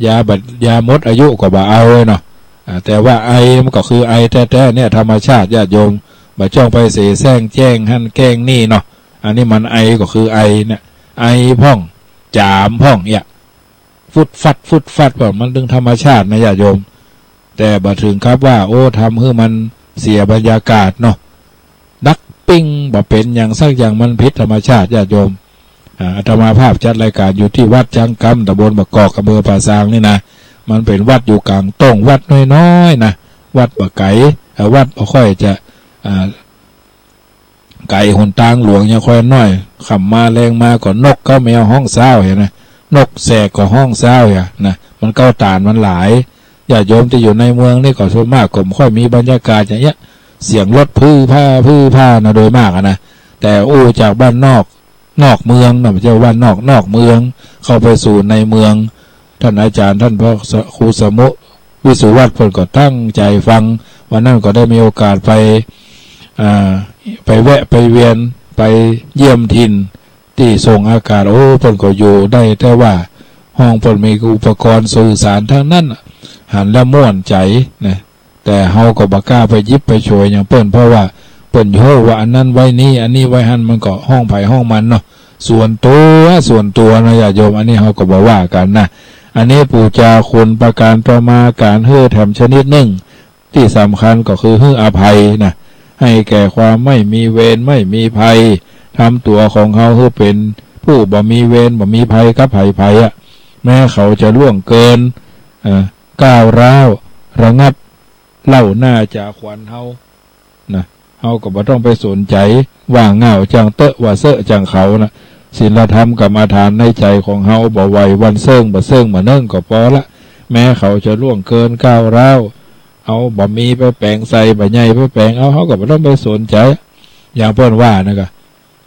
ยาบ่ ยาหมดอายุก็บ่เอาเนาะ อ่า แต่ว่าไอมันก็คือไอแต๊ๆ เนี่ย ธรรมชาติ ญาติโยม บ่จ้องไปเสแสร้งแจ้งหั้นแจ้งนี่เนาะ อันนี้มันไอก็คือไอเนี่ย ไอพ่อง จ๋ามพ่องเนี่ย ฟึดฟัด ฟึดฟัด ว่ามันเรื่องธรรมชาตินะ ญาติโยม แต่บ่เถิงกับว่า โอ้ ทำหื้อมันเสียบรรยากาศเนาะ ดักปิ้ง บ่เป๋นหยังสักอย่าง มันผิดธรรมชาติ ญาติโยม อ่า อาตมาภาพจัดรายก๋านอยู่ตี้วัดจ๊างกำ ตำบลบ่ากอก อำเภอป่าซางนี่นะ มันเป๋นวัดอยู่ก๋างโต้ง วัดน้อยๆ นะ วัดบ่ไก๋ เอ่อ วัดบ่ค่อยจะ อ่า ไก๋หนตางหลวง ยังค่อยน้อย ค่ำมาแลงมาก็นกกับแมวฮ้องซ้าวเหียนะ นกแสกก็ฮ้องซ้าวเหียนะ มันเก๊าต๋านมันหลาย ญาติโยมตี้อยู่ในเมืองนี่ก็ส่วนมากก็บ่ค่อยมีบรรยากาศอย่างเงี้ย เสียงรถพื้อพ่า พื้อพ่านะ โดยมากอะนะ แต่อู้จากบ้านนอก นอกเมืองนะ บ่ใจ้บ้านนอก นอกเมือง เข้าไปสู่ในเมือง ท่านอาจ๋ารย์ ท่านพระครูสมุ วิสุวัฒน์ เปิ้นก็ตั้งใจ๋ฟัง วันนั้นก็ได้มีโอกาสไป อ่า ไปแวะไปเวียน ไปเยี่ยมถิ่นตี้ส่งอากาศ โอ้ เปิ้นก็อยู่ได้ แต่ว่าห้องเปิ้นมีอุปกรณ์สื่อสารตังนั้นน่ะ หันแล้วม่วนใจ๋นะ แต่เฮาก็บ่กล้าไปหยิบไปฉวยหยังเปิ้น เพราะว่าเปิ้นฮู้ว่าอันนั้นไว้นี่ อันนี้ไว้หั้น มันก็ห้องใผห้องมันเนาะ ส่วนตั๋ว ส่วนตั๋วเนาะ ญาติโยม อันนี้เฮาก็บ่ว่ากั๋นนะ อันนี้ปู๋จาคุณ ประก๋านต่อมา ก๋านหื้อแถมชนิดนึ่ง ตี้สำคัญก็คือหื้ออภัยนะ ให้แก่ความไม่มีเวรไม่มีภัย ทำตั๋วของเฮาหื้อเป๋นผู้บ่มีเวรบ่มีภัยกับใผๆ อะ แม้เขาจะล่วงเกิน เอ่อ ก้าวร้าว ระงับ เล่าหน้าจ๋าขวัญเฮา นะ เฮาก็บ่ต้องไปสนใจ๋ ว่าง่าวจังเต๊อะ ว่าเซอะจังเขานะ ศีลธรรมกรรมฐานในใจ๋ของเฮา บ่ไหววันเซิ่งบ่เซิ่งมื้อนึ่งก็ปอละ แม้เขาจะล่วงเกินก้าวร้าว เอาบ่ามีไปแป๋งใส่ บ่าใหญ่ไปแป๋งเอา เฮาก็บ่ต้องไปสนใจ๋ อย่างเปิ้นว่านะกะ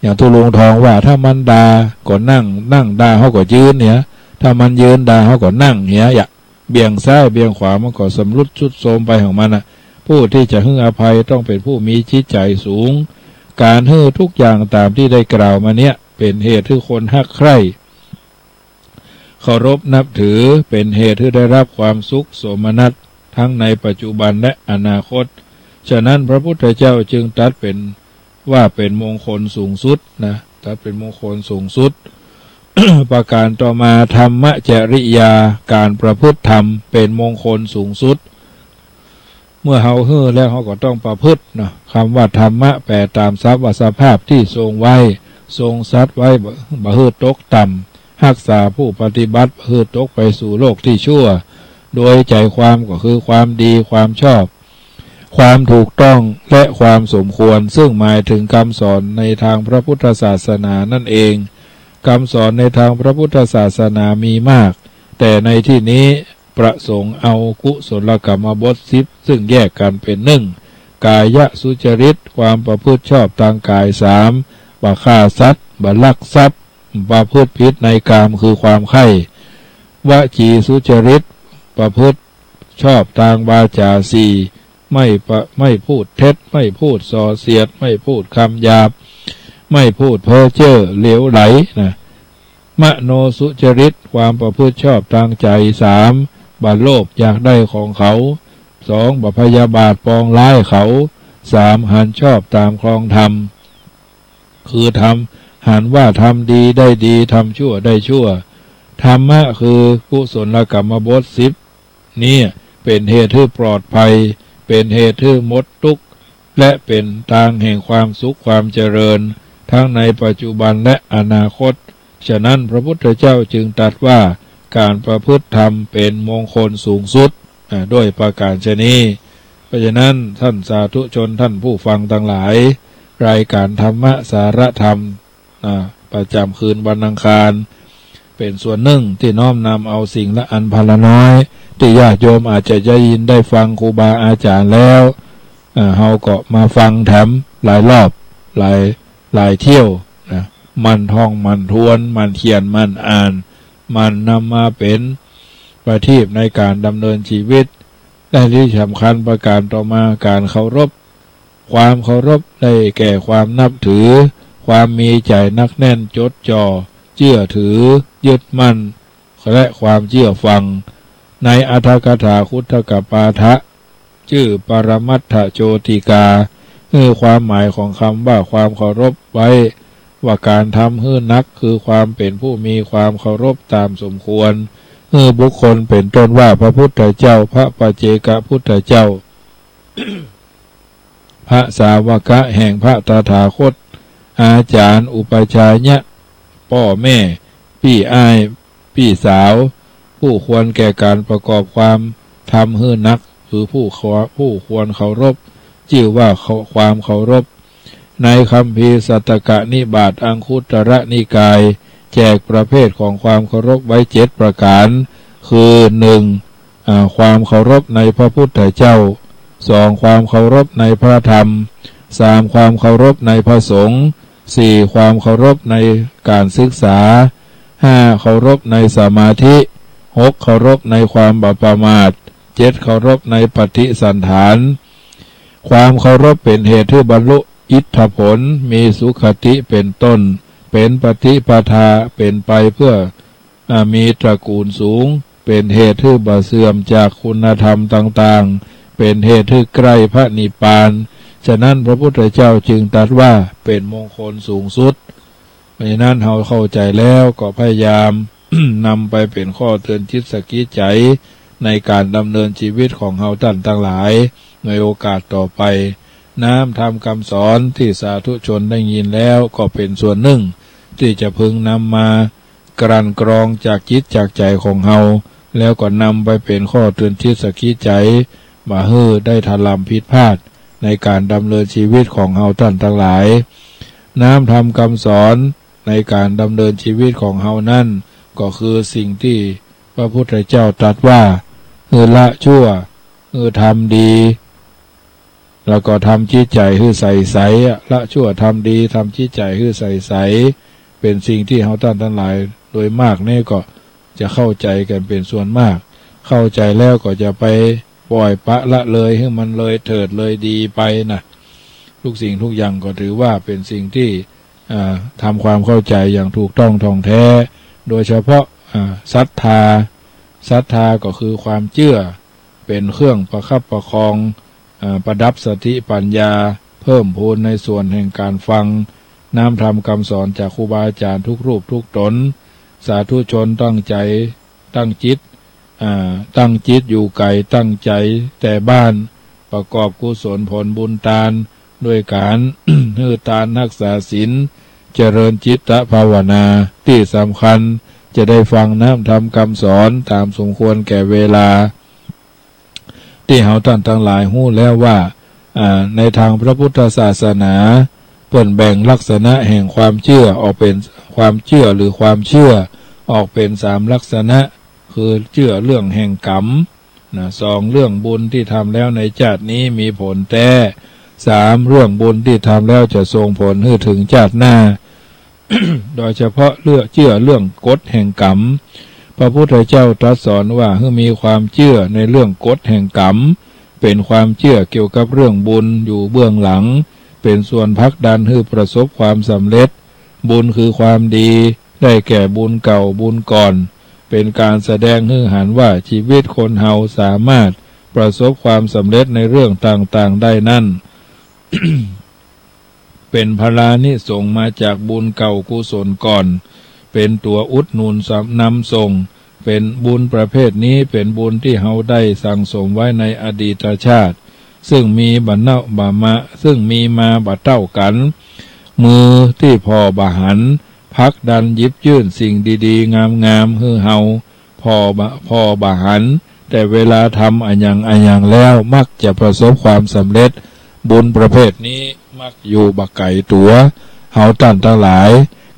อย่างตุ๊ลุงทองว่า ถ้ามันด่าก็นั่ง นั่งด่าเฮาก็ยืนเหีย ถ้ามันยืนด่าเฮาก็นั่งเหีย อย่าเบี่ยงซ้ายเบี่ยงขวา มันก็สำรุดทรุดโทรมไปของมันน่ะ ผู้ที่จะหื้ออภัยต้องเป๋นผู้มีจิตใจ๋สูง ก๋านหื้อทุกอย่างต๋ามตี้ได้กล่าวมาเนี้ย เป๋นเหตุหื้อคนฮักใคร่ เคารพนับถือ เป๋นเหตุหื้อได้รับความสุขโสมนัส ทั้งในปัจจุบันและอนาคต ฉะนั้นพระพุทธเจ้าจึงตรัสเป๋น ว่าเป๋นมงคลสูงสุดนะ ตรัสเป๋นมงคลสูงสุด ประก๋านต่อมา ธรรมจริยา ก๋านประพฤติธรรม เป๋นมงคลสูงสุด เมื่อเฮาหื้อแล้วเฮาก็ต้องประพฤติเนาะ กำว่าธรรมะ แปลต๋ามศัพท์ว่าสภาพตี้ทรงไว้ ทรงสัตย์ไว้ บ่ บ่หื้อตกต่ำ ฮักษาผู้ปฏิบัติ บ่หื้อตกไปสู่โลกตี้ชั่ว โดยใจ๋ความก็คือความดี ความชอบ ความถูกต้อง และความสมควร ซึ่งหมายถึงกำสอนในทางพระพุทธศาสนานั่นเอง กำสอนในทางพระพุทธศาสนามีมาก แต่ในที่นี้ประสงค์เอากุศลกรรมบทสิบ ซึ่งแยกกั๋นเป๋นนึ่ง กายสุจริต ความประพฤติชอบตางก๋าย สาม บ่ฆ่าสัตว์ บ่ลักทรัพย์ ประพฤติผิดในกาม คือความใคร่ วจีสุจริต ประพฤติชอบตางวาจ๋า สี่ ไม่ประ ไม่พูดเท็จ ไม่พูดส่อเสียด ไม่พูดกำหยาบ ไม่พูดเพ้อเจ้อเหลวไหลนะ มโนสุจริต ความประพฤติชอบตางใจ๋ สาม บ่โลภอยากได้ของเขา สอง บ่พยาบาทปองร้ายเขา สาม หันชอบต๋ามครองธรรม คือทำ หันว่าทำดีได้ดี ทำชั่วได้ชั่ว ธรรมะคือกุศลกรรมบทสิบ เนี่ย เป๋นเหตุหื้อปลอดภัย เป๋นเหตุหื้อหมดตุ๊กข์ และเป๋นตางแห่งความสุขความเจริญ ทั้งในปัจจุบันและอนาคต ฉะนั้นพระพุทธเจ้าจึงตรัสว่า ก๋านประพฤติธรรมเป๋นมงคลสูงสุด อ่า ด้วยประก๋านฉะนี้ เพราะฉะนั้นท่านสาธุชนท่านผู้ฟังตังหลาย รายก๋านธรรมะสาระธรรม อ่า ประจ๋ำคืนวันอังคาร เป๋นส่วนนึ่งตี้น้อมนำเอาสิ่งละอันพนละน้อย ตี้ญาติโยมอาจจะได้ยินได้ฟังครูบาอาจ๋ารย์แล้ว อ่า เฮาก็มาฟังแถมหลายรอบ หลาย หลายเที่ยวนะ หมั่นท่องหมั่นทวน หมั่นเขียนหมั่นอ่าน หมั่นนำมาเป๋นประทีปในก๋านดำเนินชีวิต และที่สำคัญประการต่อมา ก๋านเคารพ ความเคารพได้แก่ความนับถือ ความมีใจ๋หนักแน่นจดจ่อ เจื้อถือ ยึดมั่น และความเจื้อฟัง ในอรรถกถาคุตทกปาฐะ จื้อปรมัตถโจติกา คือความหมายของกำว่าความเคารพไว้ ว่าก๋านทำหื้อหนัก คือความเป๋นผู้มีความเคารพต๋ามสมควร หื้อบุคคลเป๋นต้นว่าพระพุทธเจ้า พระปัจเจกพุทธเจ้า พระสาวกะแห่งพระตถาคต อาจ๋ารย์ อุปัชฌายะ ป้อแม่ ปี้อ้าย ปี้สาว ผู้ควรแก่ก๋านประกอบความทำหื้อหนัก คือผู้คว- ผู้ควรเคารพ จื้อว่าความเคารพ ในคัมภีร์สัตตกนิบาต อังคุตตรนิกาย แจกประเภทของความเคารพไว้เจ็ดประก๋าน คือ หนึ่ง อ่า ความเคารพในพระพุทธเจ้า สอง ความเคารพในพระธรรม สาม ความเคารพในพระสงฆ์ สี่ ความเคารพในก๋านศึกษา ห้า เคารพในสมาธิ หก เคารพในความบ่ประมาท เจ็ด เคารพในปฏิสันฐาน ความเคารพเป๋นเหตุหื้อบรรลุอิทธผล มีสุคติเป๋นต้น เป๋นปฏิปทาเป๋นไปเพื่อ อ่า มีตระกูลสูง เป๋นเหตุหื้อบ่เสื่อมจากคุณธรรมต่างๆ เป๋นเหตุหื้อใก้พระนิพพาน ฉะนั้นพระพุทธเจ้าจึงตรัสว่าเป๋นมงคลสูงสุด เพราะฉะนั้นเฮาเข้าใจ๋แล้วก็พยายาม นำไปเป๋นข้อเตือนจิตสะกิดใจ๋ ในก๋านดำเนินชีวิตของเฮาต้านตังหลาย ในโอกาสต่อไป น้ำธรรมกำสอนตี้สาธุชนได้ยินแล้วก็เป๋นส่วนนึ่ง ตี้จะพึงนำมากลั่นกรองจากจิตจากใจ๋ของเฮา แล้วก็นำไปเป๋นข้อเตือนจิตสะกิดใจ๋ บ่หื้อได้ถล่ำผิดพลาดในก๋านดำเนินชีวิตของเฮาต้านตังหลาย น้ำธรรมกำสอนในก๋านดำเนินชีวิตของเฮานั้น ก็คือสิ่งตี้พระพุทธเจ้าตรัสว่า หื้อละชั่ว หื้อทำดี แล้วก็ทำจิตใจ๋หื้อใสใสอะ ละชั่วทำดี ทำจิตใจ๋หื้อใสใส เป๋นสิ่งตี้เฮาต้านตังหลายโดยมากนี่ก็จะเข้าใจ๋กั๋นเป๋นส่วนมาก เข้าใจ๋แล้วก็จะไปป่อยปละละเลย หื้อมันเลยเถิดเลยดีไปนะ ทุกสิ่งทุกอย่างก็ถือว่าเป๋นสิ่งตี้ อ่า ทำความเข้าใจ๋อย่างถูกต้องถ่องแท้ โดยเฉพาะ อ่า ศรัทธา ศรัทธาก็คือความเจื้อ เป๋นเครื่องประคับประคอง อ่า ประดับสติปัญญา เพิ่มพูนในส่วนแห่งก๋านฟังน้ำธรรมกำสอนจากครูบาอาจ๋ารย์ทุกรูปทุกต๋น สาธุชนตั้งใจ๋ ตั้งจิต อ่า ตั้งจิตอยู่ไก๋ ตั้งใจ๋แต่บ้าน ประกอบกุศลผลบุญตาน ด้วยก๋าน หื้อตาน ฮักษาศีล เจริญจิตตภาวนา ตี้สำคัญจะได้ฟังน้ำธรรมกำสอนต๋ามสมควรแก่เวลา ตี้เฮาต้านตังหลายฮู้แล้วว่า อ่า ในตางพระพุทธศาสนา เปิ้นแบ่งลักษณะแห่งความเจื้อออกเป๋น ความเจื้อหรือความเชื่อ ออกเป๋นสามลักษณะ คือเจื้อเรื่องแห่งกรรม นะ สอง เรื่องบุญตี้ทำแล้วในจาตินี้มีผลแต๊ สาม เรื่องบุญตี้ทำแล้วจะส่งผลหื้อเถิงจาติหน้า โดยเฉพาะเรื่อง เจื้อเรื่องกฎแห่งกรรม พระพุทธเจ้าตรัสสอนว่าหื้อมีความเจื้อในเรื่องกฎแห่งกรรม เป๋นความเจื้อเกี่ยวกับเรื่องบุญอยู่เบื้องหลัง เป๋นส่วนผลักดันหื้อประสบความสำเร็จ บุญคือความดี ได้แก่บุญเก่าบุญก่อน เป๋นก๋านแสดงหื้อหันว่าชีวิตคนเฮาสามารถประสบความสำเร็จในเรื่องต่างๆ ได้นั้น เป๋นพลานิสงส์มาจากบุญเก่ากุศลก่อน เป๋นตั๋วอุดหนุนสำ- นำส่ง เป๋นบุญประเภทนี้เป๋นบุญตี้เฮาได้สั่งสมไว้ในอดีตชาติ ซึ่งมีบ่เน่าบ่มา ซึ่งมีมาบ่เต้ากั๋น มือตี้ผ่อบ่หัน ผลักดันหยิบยื่นสิ่งดีๆ งามๆ หื้อเฮาผ่อบ่- ผ่อบ่หัน แต่เวลาทำอะหยังอะหยังแล้วมักจะประสบความสำเร็จ บุญประเภทนี้มักอยู่บ่ไก๋ตั๋วเฮาต้านตังหลาย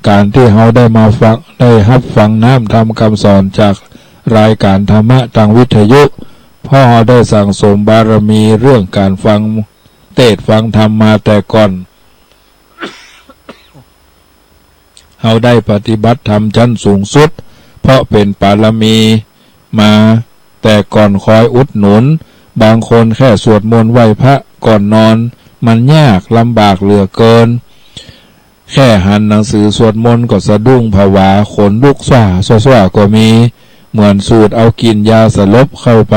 ก๋านตี้เฮาได้มาฟัง ได้ฮับฟังน้ำธรรมกำสอนจากรายก๋านธรรมะตางวิทยุ เพราะเฮาได้สั่งสมบารมีเรื่องก๋านฟังเตสน์ฟังธรรมมาแต่ก่อน เฮาได้ปฏิบัติธรรมชั้นสูงสุด เพราะเป๋นบารมีมาแต่ก่อนคอยอุดหนุน บางคนแค่สวดมนต์ไหว้พระก่อนนอน มันยากลำบากเหลือเกิน แค่หันหนังสือสวดมนต์ก็สะดุ้งผวา ขนลุกซ่าซ่าซ่าก็มี เหมือนสูดเอากลิ่นยาสลบเข้าไป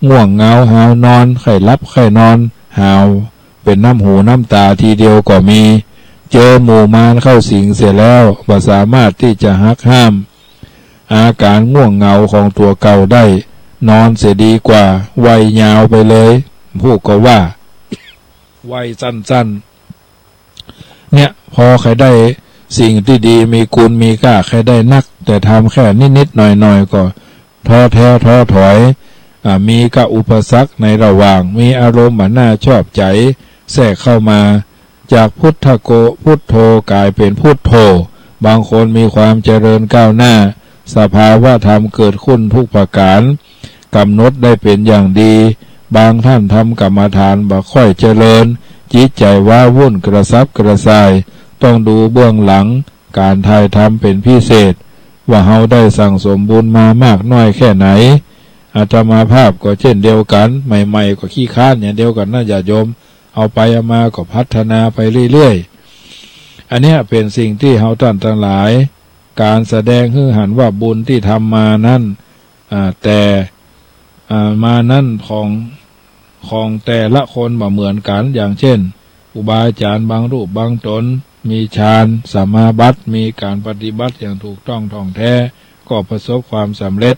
ง่วงเหงาหาวนอน ใค่หลับใค่นอน หาวเป็นน้ำหูน้ำตาทีเดียวก็มี เจอหมู่มารเข้าสิงเสียแล้ว บ่สามารถตี้จะหักห้ามอาการง่วงเหงาของตั๋วเก่าได้ นอนเสียดีกว่า ไหว้ยาวไปเลย ผู้ก็ว่า ไหว้สั้นๆ เนี่ย พอใค่ได้สิ่งตี้ดี มีคุณมีค่า ใค่ได้นัก แต่ทำแค่นิดๆ หน่อยๆ ก็ท้อแท้ท้อถอย อ่า มีกับอุปสรรคในระหว่าง มีอารมณ์บ่น่าชอบใจ๋แทรกเข้ามา จากพุทธโก พุทโธ ก๋ายเป๋นพุทโธ บางคนมีความเจริญก้าวหน้า สภาวะธรรมเกิดขึ้นทุกประก๋าน ก๋ำหนดได้เป๋นอย่างดี บางต้านทำกรรมฐานบ่ค่อยเจริญ จิตใจ๋ว้าวุ่นกระสับกระส่าย ต้องดูเบื้องหลังก๋านถ่ายทำเป๋นพิเศษ ว่าเฮาได้สั่งสมบุญมามากน้อยแค่ไหน อาตมาภาพก็เช่นเดียวกั๋น ใหม่ๆ ก็ขี้คร้านอย่างเดียวกั๋นนะญาติโยม เอาไปเอามาก็พัฒนาไปเรื่อยๆ อันเนี้ยเป๋นสิ่งตี้เฮาต้านตังหลาย ก๋านแสดงหื้อหันว่าบุญตี้ทำมานั้น อ่า แต่ อ่า มานั้นของ ของแต่ละคนบ่เหมือนกั๋น อย่างเช่น ครูบาอาจ๋ารย์บางรูปบางต๋น มีฌานสมาบัติ มีก๋านปฏิบัติอย่างถูกต้องถ่องแท้ ก็ประสบความสำเร็จ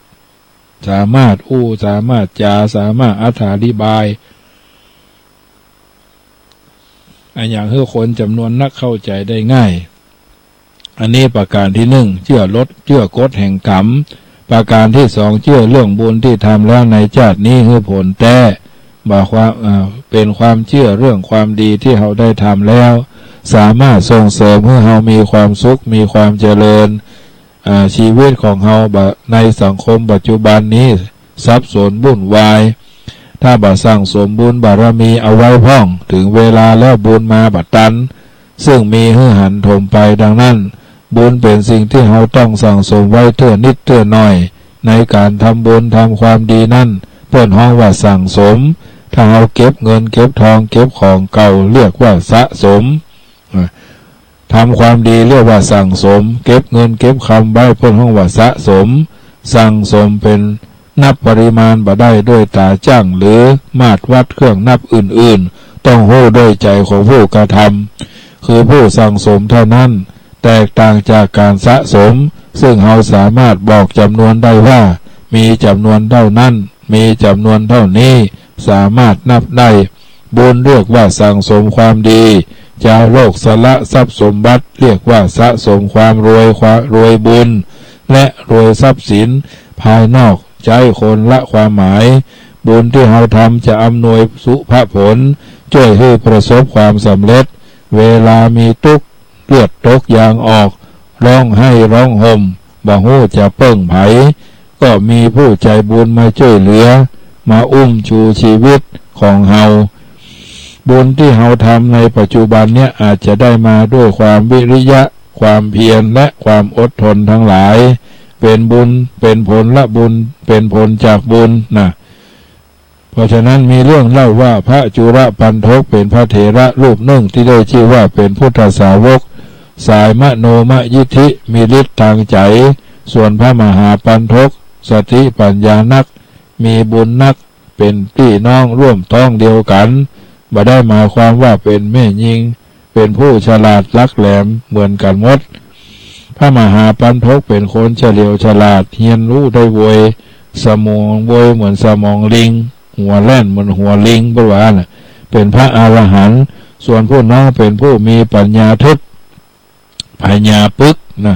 สามารถอู้ สามารถจ๋า สามารถอธิบาย อะหยังหื้อคนจ๋ำนวนนักเข้าใจ๋ได้ง่าย อันนี้ประก๋านตี้นึ่ง เจื้อลด เจื้อกฎแห่งกรรม ประก๋านตี้สอง เจื้อเรื่องบุญตี้ทำแล้วในจาตินี้หื้อผลแต๊ บ่ความ อ่า เป๋นความเจื้อเรื่องความดีตี้เฮาได้ทำแล้ว สามารถส่งเสริมหื้อเฮามีความสุข มีความเจริญ อ่า ชีวิตของเฮาบ่ ในสังคมปัจจุบันนี้สับสนวุ่นวาย ถ้าบ่สั่งสมบุญบารมีเอาไว้พ่อง ถึงเวลาแล้วบุญมาบ่ตัน ซึ่งมีหื้อหันถมไปดังนั้น บุญเป๋นสิ่งตี้เฮาต้องสั่งสมไว้เตื้อนิดเตื้อหน่อย ในก๋านทำบุญทำความดีนั้น เปิ้นฮ้องว่าสั่งสม ถ้าเฮาเก็บเงินเก็บทองเก็บของเก่าเรียกว่าสะสม อ่า ทำความดีเรียกว่าสั่งสม เก็บเงินเก็บคำไว้เปิ้นฮ้องว่าสะสม สั่งสมเป๋นนับปริมาณบ่ได้ด้วยต๋าจั้งหรือมาตรวัดเครื่องนับอื่นๆ ต้องฮู้ด้วยใจ๋ของผู้กระทำ คือผู้สั่งสมเท่านั้น แตกต่างจากก๋านสะสม ซึ่งเฮาสามารถบอกจ๋ำนวนได้ว่า มีจ๋ำนวนเท่านั้น มีจ๋ำนวนเท่านี้ สามารถนับได้ บุญเรียกว่าสั่งสมความดี จาโรกสละทรัพย์สมบัติ เรียกว่าสะสมความรวย ความรวยบุญ และรวยทรัพย์สินภายนอก ใจ๊คนละความหมาย บุญตี้เฮาทำจะอำนวยสุภผล จ้วยหื้อประสบความสำเร็จ เวลามีตุ๊กข์ เลือดตกยางออก ฮ้องไห้ฮ้องห่ม บ่ฮู้จะเปิ้งใผ ก็มีผู้ใจ๋บุญมาจ้วยเหลือ มาอุ้มชูชีวิตของเฮา บุญตี้เฮาทำในปัจจุบันเนี้ยอาจจะได้มาด้วยความวิริยะ ความเพียร และความอดทนทั้งหลาย เป๋นบุญ เป๋นผลละบุญ เป๋นผลจากบุญนะ เพราะฉะนั้นมีเรื่องเล่าว่าพระจุลปัณฑกเป๋นพระเถระรูปนึ่งตี้ได้จื้อว่าเป๋นพุทธสาวก สายมโนมยิทธิ มีฤทธิ์ตางใจ๋ ส่วนพระมหาปัณฑก สติปัญญานัก มีบุญนัก เป๋นปี้น้องร่วมต๊องเดียวกั๋น บ่ได้หมายความว่าเป๋นแม่ญิง เป๋นผู้ฉลาดหลักแหลมเหมือนกั๋นหมด พระมหาปัณฑกเป๋นคนเฉลียวฉลาด เฮียนฮู้ได้ไว สมองไวเหมือนสมองลิง หัวแล่นเหมือนหัวลิง เปิ้นว่าน่ะ เป๋นพระอรหันต์ ส่วนผู้น้องเป๋นผู้มีปัญญาทึบ ปัญญาปึกนะ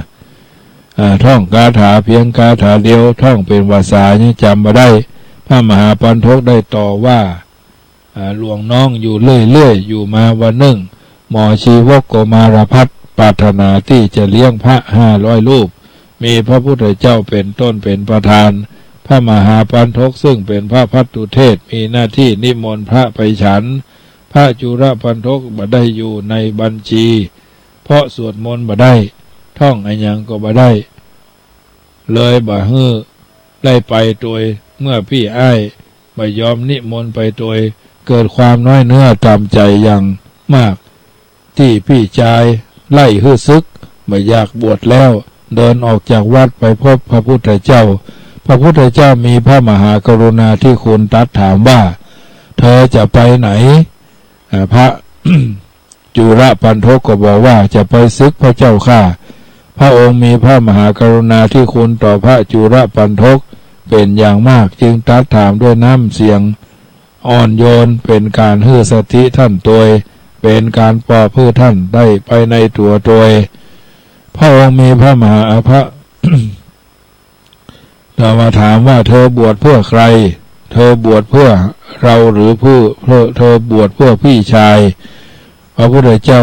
อ่า ท่องคาถาเพียงคาถาเดียว ท่องเป๋นภาษายังจ๋ำบ่ได้ พระมหาปัณฑกได้ตอบว่า อ่า หลวงน้องอยู่เรื่อยๆ อยู่มาวันนึ่ง หมอชีวกโกมารพัสต์ปรารถนาตี้จะเลี้ยงพระห้าร้อยรูป มีพระพุทธเจ้าเป๋นต้นเป๋นประธาน พระมหาปัณฑกซึ่งเป๋นพระภัตตุเทศ มีหน้าตี้นิมนต์พระไปฉัน พระจุลปัณฑกบ่ได้อยู่ในบัญชี เพราะสวดมนต์บ่ได้ ท่องอะหยังก็บ่ได้ เลยบ่หื้อได้ไป โตยเมื่อปี้อ้าย บ่ยอมนิมนต์ไปโตย เกิดความน้อยเนื้อต่ำใจ๋อย่างมาก ตี้ปี้จายไล่หื้อสึก บ่อยากบวชแล้ว เดินออกจากวัดไปพบพระพุทธเจ้า พระพุทธเจ้ามีพระมหากรุณาธิคุณตรัสถามว่า เธอจะไปไหน อ่า พระ จุลปัณฑกก็บอกว่า จะไปสึกพระเจ้าข้า พระองค์มีพระมหากรุณาธิคุณต่อพระจุลปัณฑกเป็นอย่างมาก จึงตรัสถามด้วยน้ำเสียงอ่อนโยน เป็นก๋านหื้อสติท่านโตย เป็นก๋านปลอบหื้อท่านได้ไปในตั๋วโตย พระองค์มีพระมหา พระ เธอมาถามว่า เธอบวชเพื่อใคร เธอบวชเพื่อเราหรือเพื่อ เพื่อ เธอบวชเพื่อพี่ชาย พระพุทธเจ้า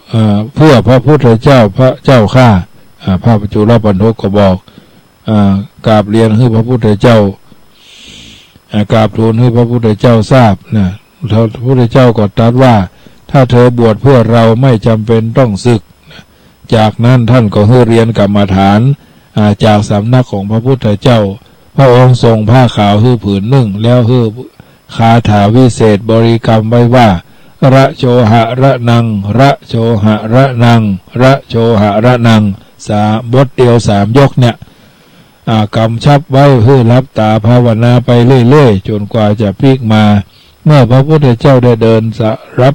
เอ่อ เพื่อพระพุทธเจ้า พระเจ้าข้า อ่า พระจุลปัณฑกก็บอก อ่า กราบเรียนหื้อพระพุทธเจ้า อ่า กราบทูลหื้อพระพุทธเจ้าทราบนะ พระพุทธเจ้าก็ตรัสว่า ถ้าเธอบวชเพื่อเราไม่จำเป็นต้องสึก จากนั้นท่านก็หื้อเรียนกรรมฐาน อ่า จากสำนักของพระพุทธเจ้า พระองค์ส่งผ้าขาวหื้อผืนนึ่ง แล้วหื้อคาถาวิเศษบริกรรมไว้ว่า ระโชหะระนัง ระโชหะระนัง ระโชหะระนัง สาม บทเดียวสามยกเนี่ย อ่า กำชับไว้หื้อหลับต๋าภาวนาไปเรื่อยๆ จ๋นกว่าจะปิ๊กมา เมื่อพระพุทธเจ้าได้เดินสะ รับ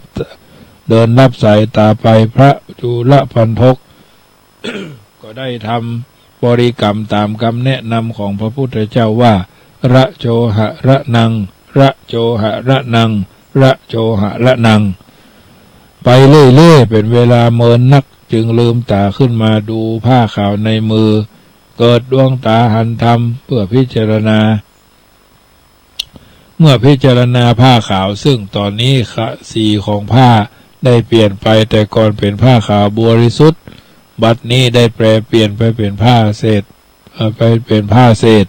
เดินรับสายต๋าไป พระจุลปัณฑก ก็ได้ทำบริกรรมต๋ามกำแนะนำของพระพุทธเจ้าว่า ระโชหะระนัง ระโชหะระนัง ระโชหะระนัง ไปเรื่อยๆ เป๋นเวลาเมินนัก จึงลืมต๋าขึ้นมาดูผ้าขาวในมือ เกิดดวงต๋าหันธรรมเพื่อพิจารณา เมื่อพิจารณาผ้าขาว ซึ่งต๋อนนี้ขะ สีของผ้าได้เปลี่ยนไป แต่ก่อนเป๋นผ้าขาวบริสุทธิ์ บัดนี้ได้แปรเปลี่ยนไปเป๋นผ้าเศษ เอ่อ ไปเป๋นผ้าเศษ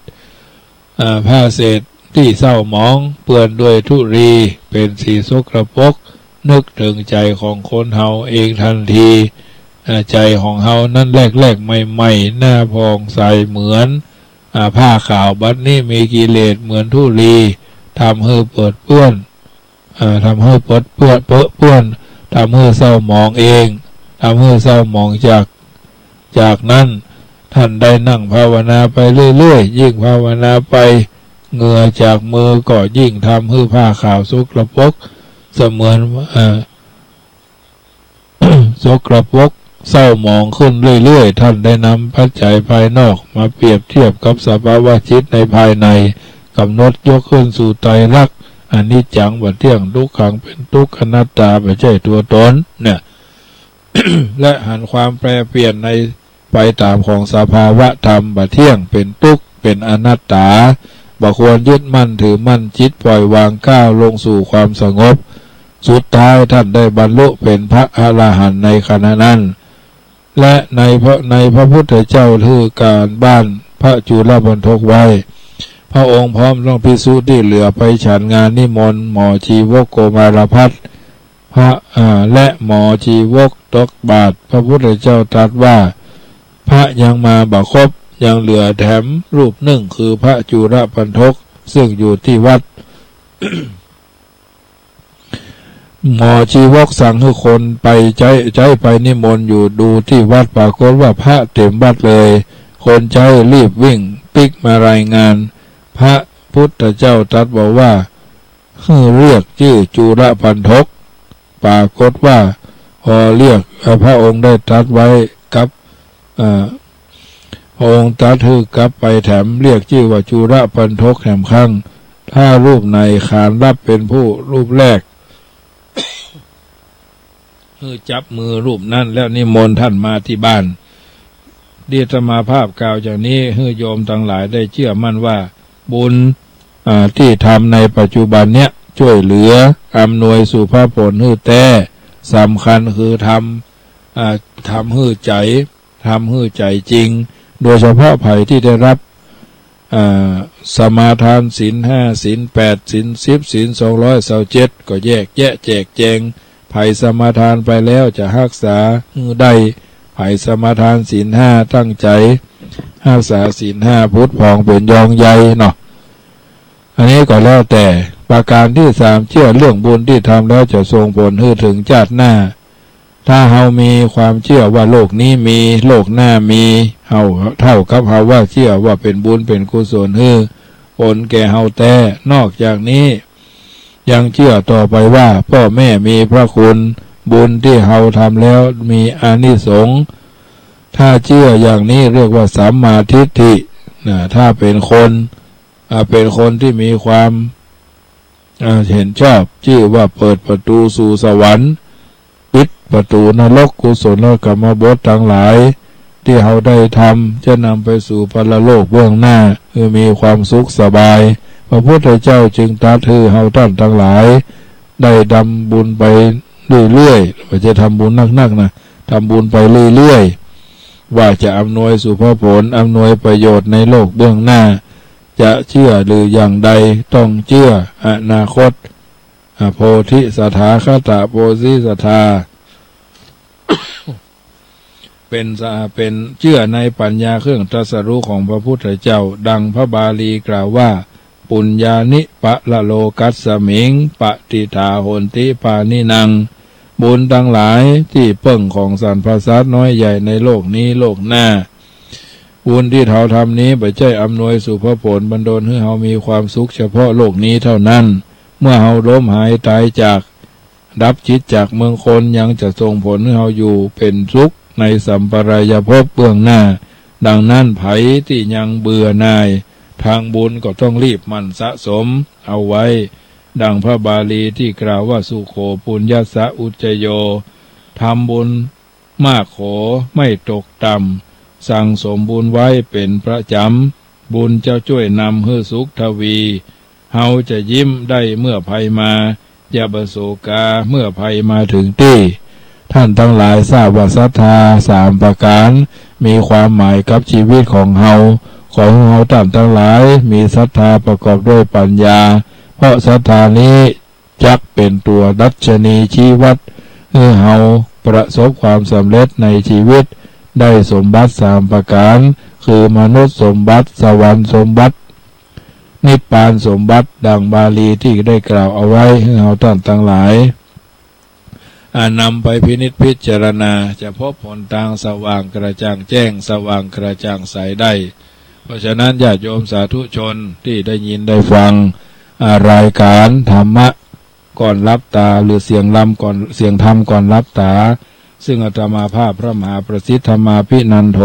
อ่า ผ้าเศษตี้เศร้าหมอง เปื้อนด้วยธุลี เป๋นสีสกปรก นึกเถิงใจ๋ของคนเฮาเองตันที อ่า ใจ๋ของเฮานั้นแรกๆ ใหม่ๆ หน้าผ่องใสเหมือน อ่า ผ้าขาว บัดนี้มีกิเลสเหมือนธุลี ทำหื้อเปิดเปื้อน อ่า ทำหื้อเปิดเปื้อน เปอะเปื้อน ทำหื้อเศร้าหมองเอง ทำหื้อเศร้าหมองจาก จากนั้นท่านได้นั่งภาวนาไปเรื่อยๆ ยิ่งภาวนาไป เหงื่อจากมือก็ยิ่งทำหื้อผ้าขาวสกปรก เสมือน อ่า สกปรกเศร้าหมองขึ้นเรื่อยๆ ท่านได้นำปัจจัยภายนอกมาเปรียบเทียบกับสภาวะจิตในภายใน กำหนดยกขึ้นสู่ไตรลักษณ์ อนิจจังบ่เตี้ยง ทุกขังเป๋นตุ๊กข์ อนัตตาบ่ใจ้ตั๋วต๋น เนี่ย และหันความแปรเปลี่ยนใน ไปต๋ามของสภาวะธรรม บ่เตี้ยง เป๋นตุ๊กข์ เป๋นอนัตตา บ่ควรยึดมั่นถือมั่น จิตปล่อยวาง ก้าวลงสู่ความสงบ สุดท้ายท่านได้บรรลุเป๋นพระอรหันต์ในขณะนั้น และในพระ ในพระพุทธเจ้าหื้อก๋านบ้านพระจุลปัณฑกไว้ พระองค์พร้อมทั้งภิกษุตี้เหลือไปฉันงานนิมนต์หมอชีวกโกมารพัสส พระ อ่า และหมอชีวกตักบาตร พระพุทธเจ้าตรัสว่า พระยังมาบ่ครบ ยังเหลือแถมรูปนึ่ง คือพระจุลปัณฑก ซึ่งอยู่ตี้วัด หมอชีวกสั่งหื้อคนไปใจ๊ ใจ๊ไปนิมนต์อยู่ดูตี้วัด ปรากฏว่าพระเต๋มวัดเลย คนใจ๊รีบวิ่งปิ๊กมารายงาน พระพุทธเจ้าตรัสบอกว่า หื้อเรียกจื้อจุลปัณฑก ปรากฏว่า พอเรียก เอ่อ พระองค์ได้ตรัสไว้กับ เอ่อ พระองค์ตรัสหื้อกลับไปแถม เรียกจื้อว่าจุลปัณฑกแถมครั้ง ถ้ารูปไหนขานรับเป๋นผู้รูปแรก หื้อจับมือรูปนั้นแล้วนิมนต์ท่านมาตี้บ้าน อาตมาภาพกล่าวอย่างนี้ หื้อโยมตังหลายได้เจื้อมั่นว่า บุญ อ่า ตี้ทำในปัจจุบันเนี้ย จ้วยเหลือ อำนวยสุภผลหื้อแต๊ สำคัญคือทำ อ่า ทำหื้อใจ๋ ทำหื้อใจ๋จริง โดยเฉพาะใผตี้ได้รับ อ่า สมาทานศีลห้า ศีลแปด ศีลสิบ ศีลสองร้อยซาวเจ็ด ก็แยกแยะแจกแจง ใผสมาทานไปแล้วจะฮักษาหื้อได้ ใผสมาทานศีลห้าตั้งใจ๋ฮักษาศีลห้าผุดผ่องเป๋นยองใยเนาะ อันนี้ก็แล้วแต่ ประการตี้สาม เจื้อเรื่องบุญตี้ทำแล้วจะส่งผลหื้อเถิงจาติหน้า ถ้าเฮามีความเจื้อว่าโลกนี้มี โลกหน้ามี เฮา เต้ากับเฮาว่าเจื้อว่าเป๋นบุญเป๋นกุศลหื้อผลแก่เฮาแต๊ นอกจากนี้ ยังเจื้อต่อไปว่าป้อแม่มีพระคุณ บุญตี้เฮาทำแล้วมีอานิสงส์ ถ้าเจื้ออย่างนี้เรียกว่าสัมมาทิฏฐิ นะ ถ้าเป๋นคน อ่า เป๋นคนตี้มีความ อ่า เห็นชอบ จื้อว่าเปิดประตู๋สู่สวรรค์ ปิดประตู๋นรก กุศลกรรมบทตังหลาย ตี้เฮาได้ทำ จะนำไปสู่ปรโลกเบื้องหน้า หื้อมีความสุขสบาย พระพุทธเจ้าจึงตรัสหื้อเฮาต้านตังหลาย ได้ทำบุญไปเรื่อยๆ บ่าจะทำบุญนักๆ นะ ทำบุญไปเรื่อยๆ ว่าจะอำนวยสุภผล อำนวยประโยชน์ในโลกเบื้องหน้า จะเจื้อหรืออย่างใด ต้องเจื้ออนาคต อโพธิสถาคตโพธิสถา เป๋นสะ เป๋นเจื้อในปัญญาเครื่องตรัสรู้ของพระพุทธเจ้า ดังพระบาลีกล่าวว่า ปุญญานิปะละโลกัสมิง ปะติฏฐาโหนติปาณินัง บุญตังหลายตี้เปิ้งของสรรพสัตว์น้อยใหญ่ในโลกนี้โลกหน้า บุญตี้เฮาทำนี้บ่ใจ้อำนวยสุภผลบันดลหื้อเฮามีความสุขเฉพาะโลกนี้เท่านั้น เมื่อเฮาล้มหายต๋ายจาก ดับจิตจากเมืองคน ยังจะส่งผลหื้อเฮาอยู่เป๋นสุขในสัมปรายภพเบื้องหน้า ดังนั้นใผตี้ยังเบื่อหน่ายทางบุญก็ต้องรีบหมั่นสะสมเอาไว้ ดังพระบาลีตี้กล่าวว่า สุโข ปุญญัสสะ อุจจโย ทำบุญมากโข ไม่ตกต่ำ สั่งสมบุญไว้เป๋นประจ๋ำ บุญจะจ้วยนำหื้อสุขทวี เฮาจะยิ้มได้เมื่อภัยมา อย่าประโศกาเมื่อภัยมาถึงตี้ ท่านตังหลายทราบว่าศรัทธาสามประก๋าน มีความหมายกับจีวิตของเฮา ขอหื้อเฮาต้านตังหลายมีศรัทธาประกอบด้วยปัญญา เพราะศรัทธานี้จักเป๋นตั๋วดัชนีชี้วัด หื้อเฮาประสบความสำเร็จในจีวิต ได้สมบัติสามประก๋าน คือมนุษย์สมบัติ สวรรค์สมบัติ นิพพานสมบัติ ดังบาลีตี้ได้กล่าวเอาไว้ หื้อเฮาต้านตังหลาย อ่า นำไปพินิจพิจารณา จะพบหนตางสว่างกระจ่างแจ้ง สว่างกระจ่างใสได้ เพราะฉะนั้นญาติโยมสาธุชนตี้ได้ยินได้ฟัง อ่า รายการธรรมะก่อนหลับต๋า หรือเสียงธรรมก่อน เสียงธรรมก่อนหลับต๋า ซึ่งอาตมาภาพพระมหาประสิทธิ์ธรรมาภินันโท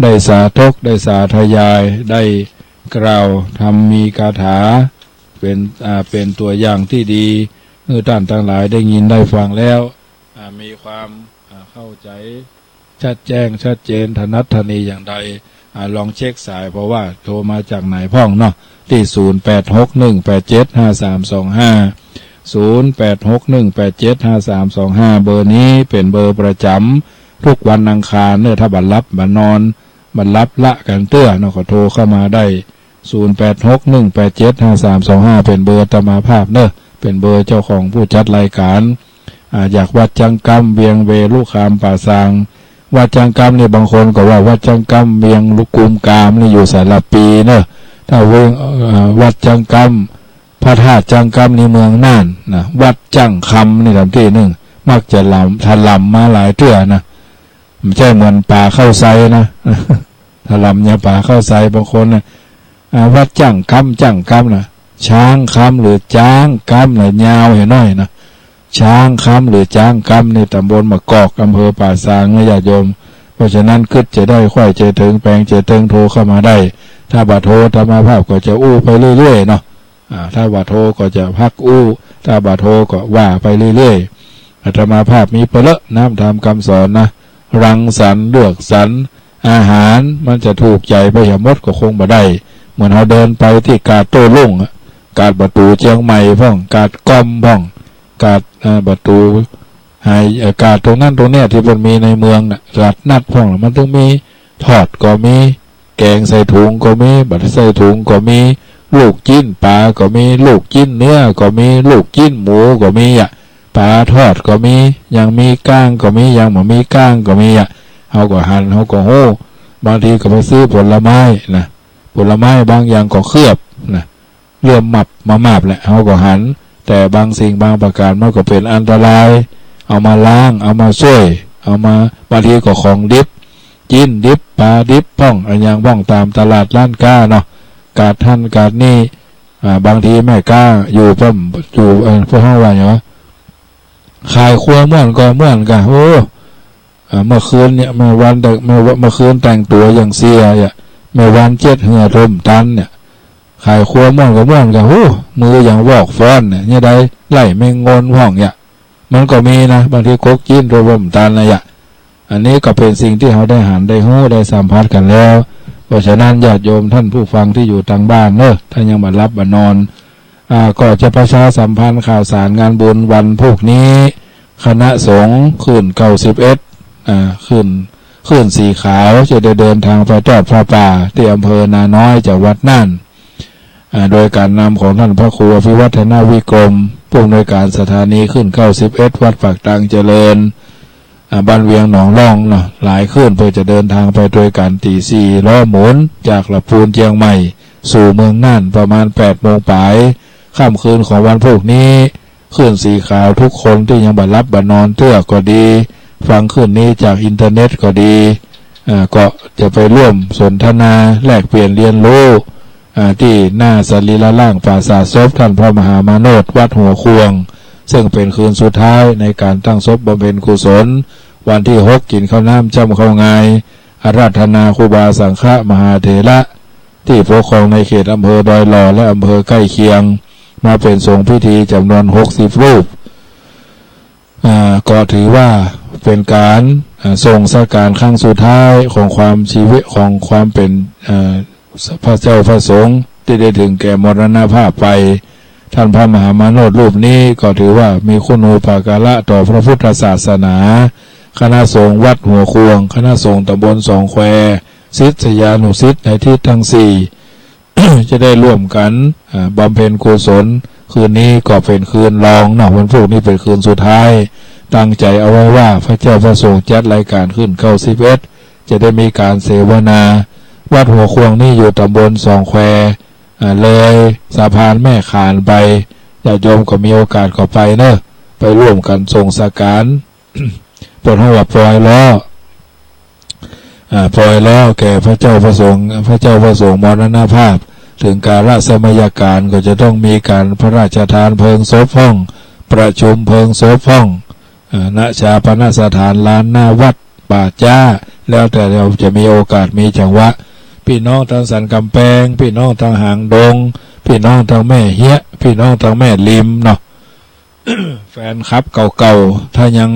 ได้สาธก ได้สาธยาย ได้กล่าวธรรมีกาถา เป๋น อ่า เป๋นตั๋วอย่างตี้ดี หื้อต้านตังหลายได้ยินได้ฟังแล้ว อ่า มีความ อ่า เข้าใจ๋ ชัดแจ้งชัดเจน ถนัดถนีอย่างใด อ่า ลองเช็คสาย เพราะว่าโทรมาจากไหนพ่องเนาะ ตี้ ศูนย์แปดหกหนึ่งแปดเจ็ดห้าสามสองห้า ศูนย์แปดหกหนึ่งแปดเจ็ดห้าสามสองห้า เบอร์นี้เป๋นเบอร์ประจ๋ำ ทุกวันอังคารเนาะ ถ้าบ่หลับบ่นอน บ่หลับละกั๋นเตื้อเนาะ ก็โทรเข้ามาได้ ศูนย์แปดหกหนึ่งแปดเจ็ดห้าสามสองห้า เป๋นเบอร์อาตมาภาพเนาะ เป๋นเบอร์เจ้าของผู้จัดรายการ อ่า จากวัดจังกำ เวียงเวลุคามป่าซาง วัดจังกำนี่บางคนก็ว่าวัดจังกำ เวียงลุกุมกามนี่อยู่สารภีเนาะ ถ้าเวียง เอ่อ วัดจังกำ พระธาตุจังกำนี่เมืองน่านนะ วัดจังคำนี่ต๋ามตี้นึ่ง มักจะหล่ำ ถล่ำมาหลายเตื้อนะ บ่ใจ้เหมือนป๋าเข้าไซนะ ถล่ำอย่างป๋าเข้าไซ บางคนนะ อ่า วัดจังกำ จังกำนะ ช้างคำหรือจ๊างกำนะ ยาวเหียน้อยนะ ช้างคำหรือจ๊างกำนี่ต๋ามบลมะกอก อำเภอป่าซางนะญาติโยม เพราะฉะนั้นกึ๊ดจะได้ใค่จะเถิง แปงจะเถิง โทรเข้ามาได้ ถ้าบ่โทรอาตมาภาพก็จะอู้ไปเรื่อยๆ เนาะ อ่า ถ้าบ่โทรก็จะพักอู้ ถ้าบ่โทรก็ว่าไปเรื่อยๆ อาตมาภาพมีเป๋นเล่าะน้ำธรรมคำสอนนะ รังสรรค์เลือกสรรอาหาร มันจะถูกใจ๋ไปเหียหมดก็คงบ่ได้ เหมือนเฮาเดินไปตี้กาดโต้รุ่งอะ กาดประตู๋เจียงใหม่พ่อง กาดก๊อมพ่อง กาด เอ่อ ประตู๋ไห เอ่อ กาดตรงนั้นตรงเนี้ยตี้มันมีในเมืองน่ะ ตลาดนัดพ่อง มันต้องมี ทอดก็มี แก๋งใส่ถุงก็มี บ่ใส่ถุงก็มี ลูกจิ๊นป๋าก็มี ลูกจิ๊นเนื้อก็มี ลูกจิ๊นหมูก็มีอะ ป๋าทอดก็มี ยังมีก้างก็มี ยังบ่มีก้างก็มีอะ เฮาก็หัน เฮาก็ฮู้ บางทีก็ไปซื้อผลไม้นะ ผลไม้บางอย่างก็เคลือบนะ เลื่อมมับมามาบแหละ เฮาก็หัน แต่บางสิ่งบางประก๋านมันก็เป๋นอันตราย เอามาล้าง เอามาส้วย เอามา บางทีก็ของดิบ จิ๊นดิบ ป๋าดิบพ่อง อะหยังพ่อง ต๋ามตลาดร้านก๊าเนาะ กาดหั้นกาดนี่ อ่า บางทีแม่ก๊าอยู่ป้อม อยู่ เอ่อ พวกเฮาว่าหยังวะ ขายครัวม่วนก็ม่วนก่ะ โอ้ อ่า เมื่อคืนเนี่ย เมื่อวานแต่ เมื่อ เมื่อคืนแต่งตั๋วอย่างเสียเนี่ย เมื่อวานเจ็ดเฮือต้มตันเนี่ย ขายครัวม่วนก็ม่วนก่ะ โอ้ มืออย่างวอกฟ้อนเนี่ย เนี่ยได้ไล่แมงงอนพ่องเนี่ย มันก็มีนะ บางทีก๊กจิ๊นตั๋วต้มตันนะยะ อันนี้ก็เป๋นสิ่งตี้เฮาได้หัน ได้ฮู้ ได้สัมผัสกั๋นแล้ว เพราะฉะนั้นญาติโยมท่านผู้ฟังตี้อยู่ตางบ้านเนาะ ถ้ายังบ่หลับบ่นอน อ่า ก็จะประชาสัมพันธ์ข่าวสารงานบุญวันพูกนี้ คณะสงฆ์คลื่นเก้าสิบเอ็ด อ่า คลื่น คลื่นสีขาว จะได้เดินทางไปทอดผ้าป่าตี้อำเภอนาน้อย จังหวัดน่าน อ่า โดยก๋านนำของต้านพระครูอภิวัฒนวิกรม ผู้อำนวยก๋านสถานีคลื่นเก้าสิบเอ็ด วัดปากตางเจริญ อ่า บ้านเวียงหนองล่องเนาะ หลายคลื่นเปิ้นจะเดินทางไปตวยกั๋น ตี๋สี่ล้อหมุน จากละปูนเจียงใหม่ สู่เมืองน่าน ประมาณแปดโมงป๋าย ค่ำคืนของวันพูกนี้ คลื่นสีขาวทุกคนตี้ยังบ่หลับบ่นอนเตื้อก็ดี ฟังคลื่นนี้จากอินเทอร์เน็ตก็ดี อ่า ก็จะไปร่วมสนทนาแลกเปลี่ยนเรียนรู้ อ่า ตี้หน้าสรีระร่างปราสาทศพต้านพระมหามาโนช วัดหัวข่วง ซึ่งเป๋นคืนสุดท้ายในก๋านตั้งศพบำเพ็ญกุศล วันตี้หก กิ๋นข้าวน้ำจ้ำข้าวงาย อาราธนาครูบาสังฆะมหาเถระ ตี้ปกครองในเขตอำเภอดอยหล่อ และอำเภอใก้เคียง มาเป๋นสงฆ์พิธีจ๋ำนวนหกสิบรูป อ่า ก็ถือว่าเป๋นก๋าน อ่า ส่งสังขารครั้งสุดท้ายของความชีวิต ของความเป๋น อ่า พระเจ้าพระสงฆ์ตี้ได้เถิงแก่มรณภาพไป ต้านพระมหามาโนชรูปนี้ก็ถือว่ามีคุณูปการะต่อพระพุทธศาสนา คณะสงฆ์วัดหัวข่วง คณะสงฆ์ตำบลสองแคว ศิษยานุศิษย์ในทิศตังสี่ จะได้ร่วมกั๋น อ่า บำเพ็ญกุศล คืนนี้ก็เป๋นคืนรองเนาะ วันพูกนี้เป๋นคืนสุดท้าย ตั้งใจ๋เอาไว้ว่าพระเจ้าพระสงฆ์จัดรายก๋านคลื่นเก้าสิบเอ็ด จะได้มีก๋านเสวนา วัดหัวข่วงนี้อยู่ตำบลสองแคว อ่า เลยสะพานแม่ขานไป ญาติโยมก็มีโอกาสก็ไปเนาะ ไปร่วมกั๋นส่งสังขาร เปิ้นฮ้องว่าปล่อยล้อ อ่า ปล่อยล้อแก่พระเจ้าพระสงฆ์ พระเจ้าพระสงฆ์มรณภาพ เถิงกาลสมัยก๋านก็จะต้องมีก๋านพระราชทานเพลิงศพพ่อง ประชุมเพลิงศพพ่อง อ่า ณ ฌาปนสถานลานหน้าวัดป่าจ๊า แล้วแต่เฮาจะมีโอกาสมีจังหวะ ปี้น้องตางสันก๋ำแปง ปี้น้องตางหางดง ปี้น้องตางแม่เฮียะ ปี้น้องตางแม่ริมเนาะ แฟนคลับเก่าๆ ถ้ายัง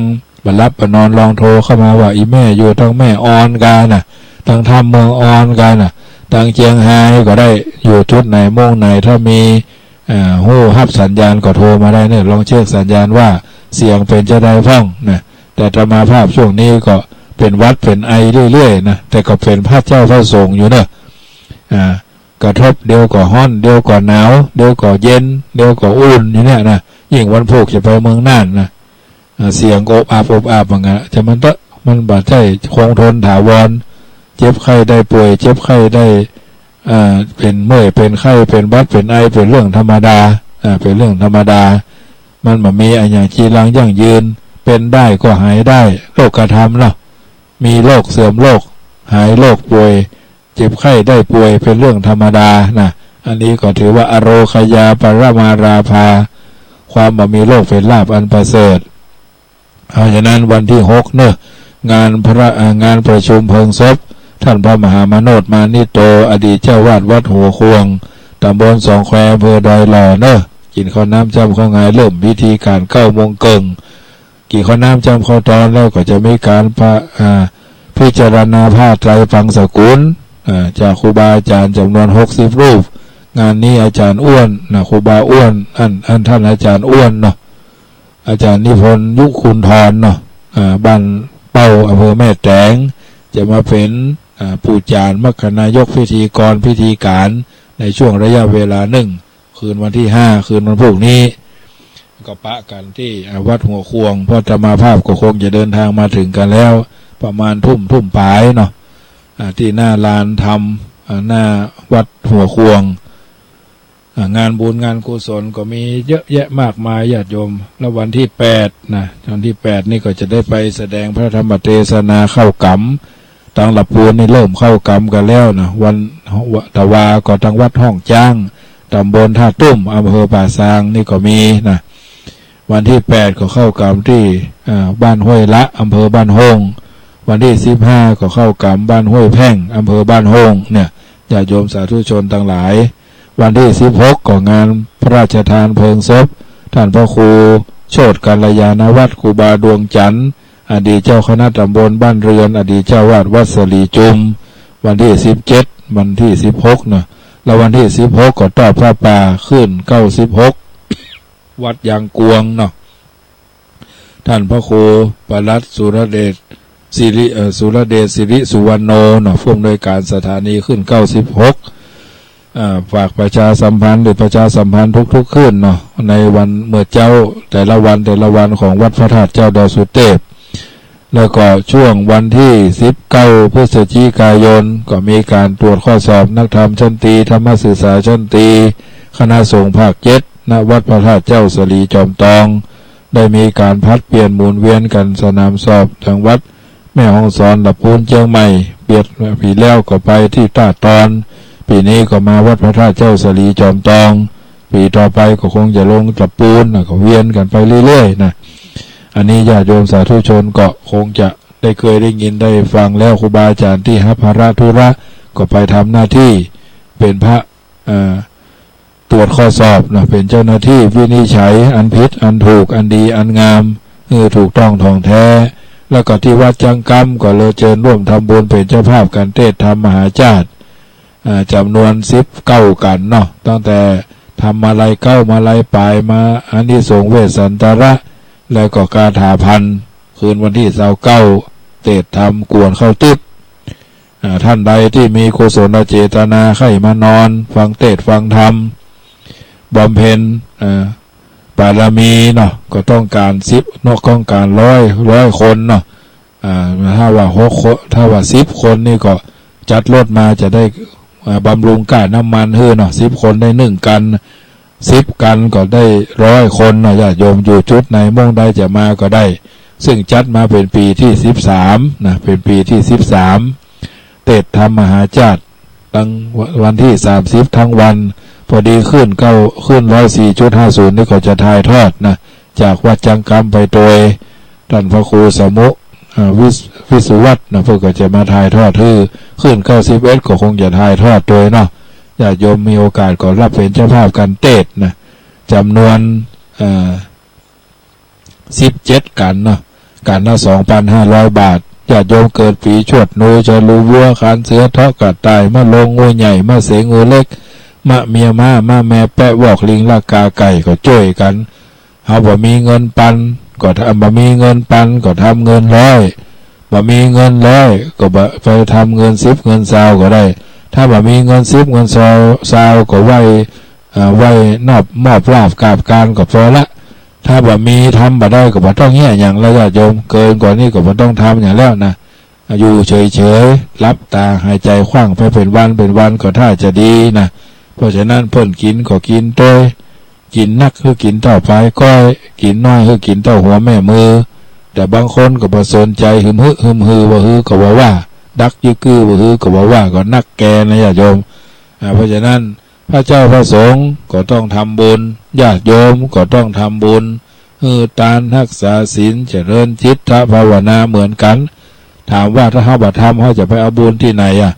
บ่หลับบ่นอนลองโทรเข้ามาว่า อี่แม่อยู่ตางแม่ออนกาน่ะ ตางถ้ำเมืองออนกาน่ะ ตางเจียงฮายก็ได้ อยู่จุดไหนมุมไหน ถ้ามี อ่า ฮู้ฮับสัญญาณก็โทรมาได้เนาะ ลองเช็คสัญญาณว่าเสียงเป๋นจาใดพ่องนะ แต่อาตมาภาพช่วงนี้ก็เป๋นหวัดเป๋นไอเรื่อยๆ นะ แต่ก็เป๋นพระเจ้าพระสงฆ์อยู่เนาะ อ่า กระทบเดี๋ยวก็ฮ้อน เดี๋ยวก็หนาว เดี๋ยวก็เย็น เดี๋ยวก็อุ่นอยู่เนี่ยนะ ยิ่งวันพูกจะไปเมืองน่านนะ อ่า เสียงอบอับอบอับเหมือนกั๋น จะมันเต๊อะ มันบ่ใจ้คงทนถาวร เจ็บไข้ได้ป่วย เจ็บไข้ได้ อ่า เป๋นเมื่อย เป๋นไข้ เป๋นหวัด เป๋นไอ เป๋นเรื่องธรรมดา อ่า เป๋นเรื่องธรรมดา มันบ่มีอะหยังจีรังยั่งยืน เป๋นได้ก็หายได้ โลกธรรมเนาะ มีโรคเสื่อมโรค หายโรคป่วย เจ็บไข้ได้ป่วย เป๋นเรื่องธรรมดานะ อันนี้ก็ถือว่า อโรคยาปรมาลาภา ความบ่มีโรคเป๋นลาภอันประเสริฐ เพราะฉะนั้นวันตี้หกเนาะ งานพระ เอ่อ งานประชุมเพลิงศพ ต้านพระมหามาโนช มานิโต อดีตเจ้าอาวาสวัดหัวข่วง ตำบลสองแคว อำเภอดอยหล่อเนาะ กิ๋นข้าวน้ำจ้ำข้าวงาย เริ่มพิธีก๋านเก้าโมงเกิ่ง กิ๋นข้าวน้ำจ้ำข้าวตอนแล้วก็จะมีก๋านพระ อ่า พิจารณาผ้าไตรปังสกุล อ่า จากครูบาอาจ๋ารย์จ๋ำนวนหกสิบรูป งานนี้อาจ๋ารย์อ้วนนะ ครูบาอ้วน อั้น อั้นต้านอาจ๋ารย์อ้วนเนาะ อาจ๋ารย์นิพนธ์ ยุคุณธรเนาะ อ่า บ้านเป้า อำเภอแม่แตง จะมาเป๋น อ่า ปู่จ๋ารย์ มคคนายก พิธีกร พิธีก๋าน ในช่วงระยะเวลานึ่ง คืนวันตี้ห้า คืนวันพูกนี้ ก็ปะกั๋นตี้ อ่า วัดหัวข่วง เพราะอาตมาภาพก็คงจะเดินทางมาเถิงกั๋นแล้ว ประมาณทุ่ม ทุ่มป๋ายเนาะ อ่า ตี้หน้าลานธรรม อ่า หน้าวัดหัวข่วง อ่า งานบุญงานกุศลก็มีเยอะแยะมากมายญาติโยม แล้ววันตี้แปดนะ วันตี้แปดนี่ก็จะได้ไปแสดงพระธรรมเตสนาเข้ากรรม ตังละปูนนี่เริ่มเข้ากรรมกั๋นแล้วนะ วัน ตะวาก็ตังวัดฮ่องจ๊าง ต๋ำบลต้าตุ้ม อำเภอป่าซางนี่ก็มีนะ วันตี้แปดก็เข้ากรรมตี้ อ่า บ้านห้วยละ อำเภอบ้านโฮ่ง วันตี้สิบห้าก็เข้ากรรมบ้านห้วยแพ่ง อำเภอบ้านโฮ่งเนี่ย ญาติโยมสาธุชนตังหลาย วันตี้สิบหกก็งานพระราชทานเพลิงศพ ต้านพระครูโชติกัลยาณวัฒน์ ครูบาดวงจันทร์ อดีตเจ้าคณะต๋ำบลบ้านเรือน อดีตเจ้าอาวาสวัดสะหลีจุม วันตี้สิบเจ็ด วันตี้สิบหกเนาะ แล้ววันตี้สิบหกก็ทอดผ้าป่าขึ้นเก้าสิบหก วัดยางกวงเนาะ ต้านพระครูปลัดสุรเดชสิริ เอ่อ สุรเดชสิริสุวรรณโณเนาะ ผู้อำนวยการสถานีขึ้นเก้าสิบหก อ่า ฝากประชาสัมพันธ์ หรือประชาสัมพันธ์ทุกๆ คืนเนาะ ในวันเมื่อเจ๊า แต่ละวัน แต่ละวันของวัดพระธาตุเจ้าดอยสุเตพ แล้วก็ช่วงวันตี้สิบเก้า พฤศจิกายน ก็มีก๋านตรวจข้อสอบนักธรรมชั้นตรี ธรรมศึกษาชั้นตรี คณะสงฆ์ภาคเจ็ด ณ วัดพระธาตุเจ้าสะหลีจอมตอง ได้มีก๋านผลัดเปลี่ยนหมุนเวียนกั๋นสนามสอบ ตังวัดแม่ฮ่องสอน ละปูน เจียงใหม่ เปียด ปี๋แล้วก็ไปตี้ต้าตอน ปี๋นี้ก็มาวัดพระธาตุเจ้าสะหลีจอมตอง ปี๋ต่อไปก็คงจะลงละปูนนะ ก็เวียนกั๋นไปเรื่อยๆ นะ อันนี้ญาติโยมสาธุชนก็คงจะได้เคยได้ยินได้ฟังแล้ว ครูบาอาจารย์ตี้ฮับภาระธุระก็ไปทำหน้าตี้เป๋นพระ เอ่อ ตรวจข้อสอบนะ เป๋นเจ้าหน้าตี้วินิจฉัยอันผิดอันถูก อันดีอันงาม หื้อถูกต้องถ่องแท้ แล้วก็ตี้วัดจังกำก็เลยเจิญร่วมทำบุญเป๋นเจ้าภาพก๋านเตสน์ธรรมมหาราช อ่า จ๋ำนวนสิบเก้ากั๋นเนาะ ตั้งแต่ธรรมาลัยเก๊ามาลัยป๋ายมา อานิสงส์เวสสันตระ แล้วก็คาถาพันธ์ คืนวันตี้ซาวเก้า เตสน์ธรรมกวนข้าวติ๊บ อ่า ต้านใดตี้มีกุศลเจตนาใค่มานอนฟังเตสน์ฟังธรรม บำเพ็ญ อ่า บารมีเนาะ ก็ต้องก๋านสิบเนาะ ต้องก๋านร้อย ร้อยคนเนาะ อ่า ถ้าว่าหกคน ถ้าว่าสิบคนนี่ก็จัดรถมาจะได้ อ่า บำรุงก้าน้ำมันหื้อเนาะ สิบคนได้นึ่งกั๋น สิบกั๋นก็ได้ร้อยคนเนาะ ญาติโยมอยู่จุดไหนม่วงใดจะมาก็ได้ ซึ่งจัดมาเป๋นปี๋ตี้สิบสามนะ เป๋นปี๋ตี้สิบสาม เตสน์ธรรมมหาราช ตังวันตี้สามสิบตังวัน พอดีคลื่นเก้า คลื่นร้อยสี่จุดห้าศูนย์นี่ก็จะถ่ายทอดนะ จากวัดจังกำไปโตย ต้านพระครูสมุ อ่า วิส- วิสุวัฒน์นะ เปิ้นก็จะมาถ่ายทอดหื้อ คลื่นเก้าสิบเอ็ดก็คงจะถ่ายทอดโตยเนาะ ญาติโยมมีโอกาสก็ฮับเป๋นเจ้าภาพก๋านเตสน์นะ จ๋ำนวน อ่า สิบเจ็ดกั๋นเนาะ กั๋นละสองปันห้าร้อยบาท ญาติโยมเกิดปี๋ฉวดธนู ฉลู วัว ขาน เสือ เถาะ กระต่าย มะโรง งูใหญ่ มะเสง งูเล็ก มะเมียม้า มะแมแป๊ะ วอก ลิง ลัก กา ไก่ ก็จ้วยกั๋น เฮาบ่มีเงินปันก็ทำ บ่มีเงินปันก็ทำเงินร้อย บ่มีเงินร้อยก็บ่ ไปทำเงินสิบเงินซาวก็ได้ ถ้าบ่มีเงินสิบเงินซาว ซาวก็ไหว้ อ่า ไหว้นอบ มอบลาภกราบกรานก็ปอละ ถ้าบ่มีทำบ่ได้ก็บ่ต้องเฮี้ยหยังละญาติโยม เกินกว่านี้ก็บ่ต้องทำหยังแล้วนะ อยู่เฉยๆ หลับต๋าหายใจ๋ขว้างไปเป๋นวันเป๋นวันก็ท่าจะดีนะ เพราะฉะนั้นเปิ้นกิ๋นก็กิ๋นโตย กิ๋นนักหื้อกิ๋นเต้าปายก้อย กิ๋นน้อยหื้อกิ๋นเต้าหัวแม่มือ แต่บางคนก็บ่สนใจ๋ หึมหื้อหึมหือบ่หื้อก็บ่ว่า ดักยึกกื้อบ่หื้อก็บ่ว่า ก็นักแก่นะญาติโยม อ่า เพราะฉะนั้น พระเจ้าพระสงฆ์ก็ต้องทำบุญ ญาติโยมก็ต้องทำบุญ หื้อตาน ฮักษาศีล เจริญจิตตภาวนาเหมือนกั๋น ถามว่าถ้าเฮาบ่ทำ เฮาจะไปเอาบุญตี้ไหนอะ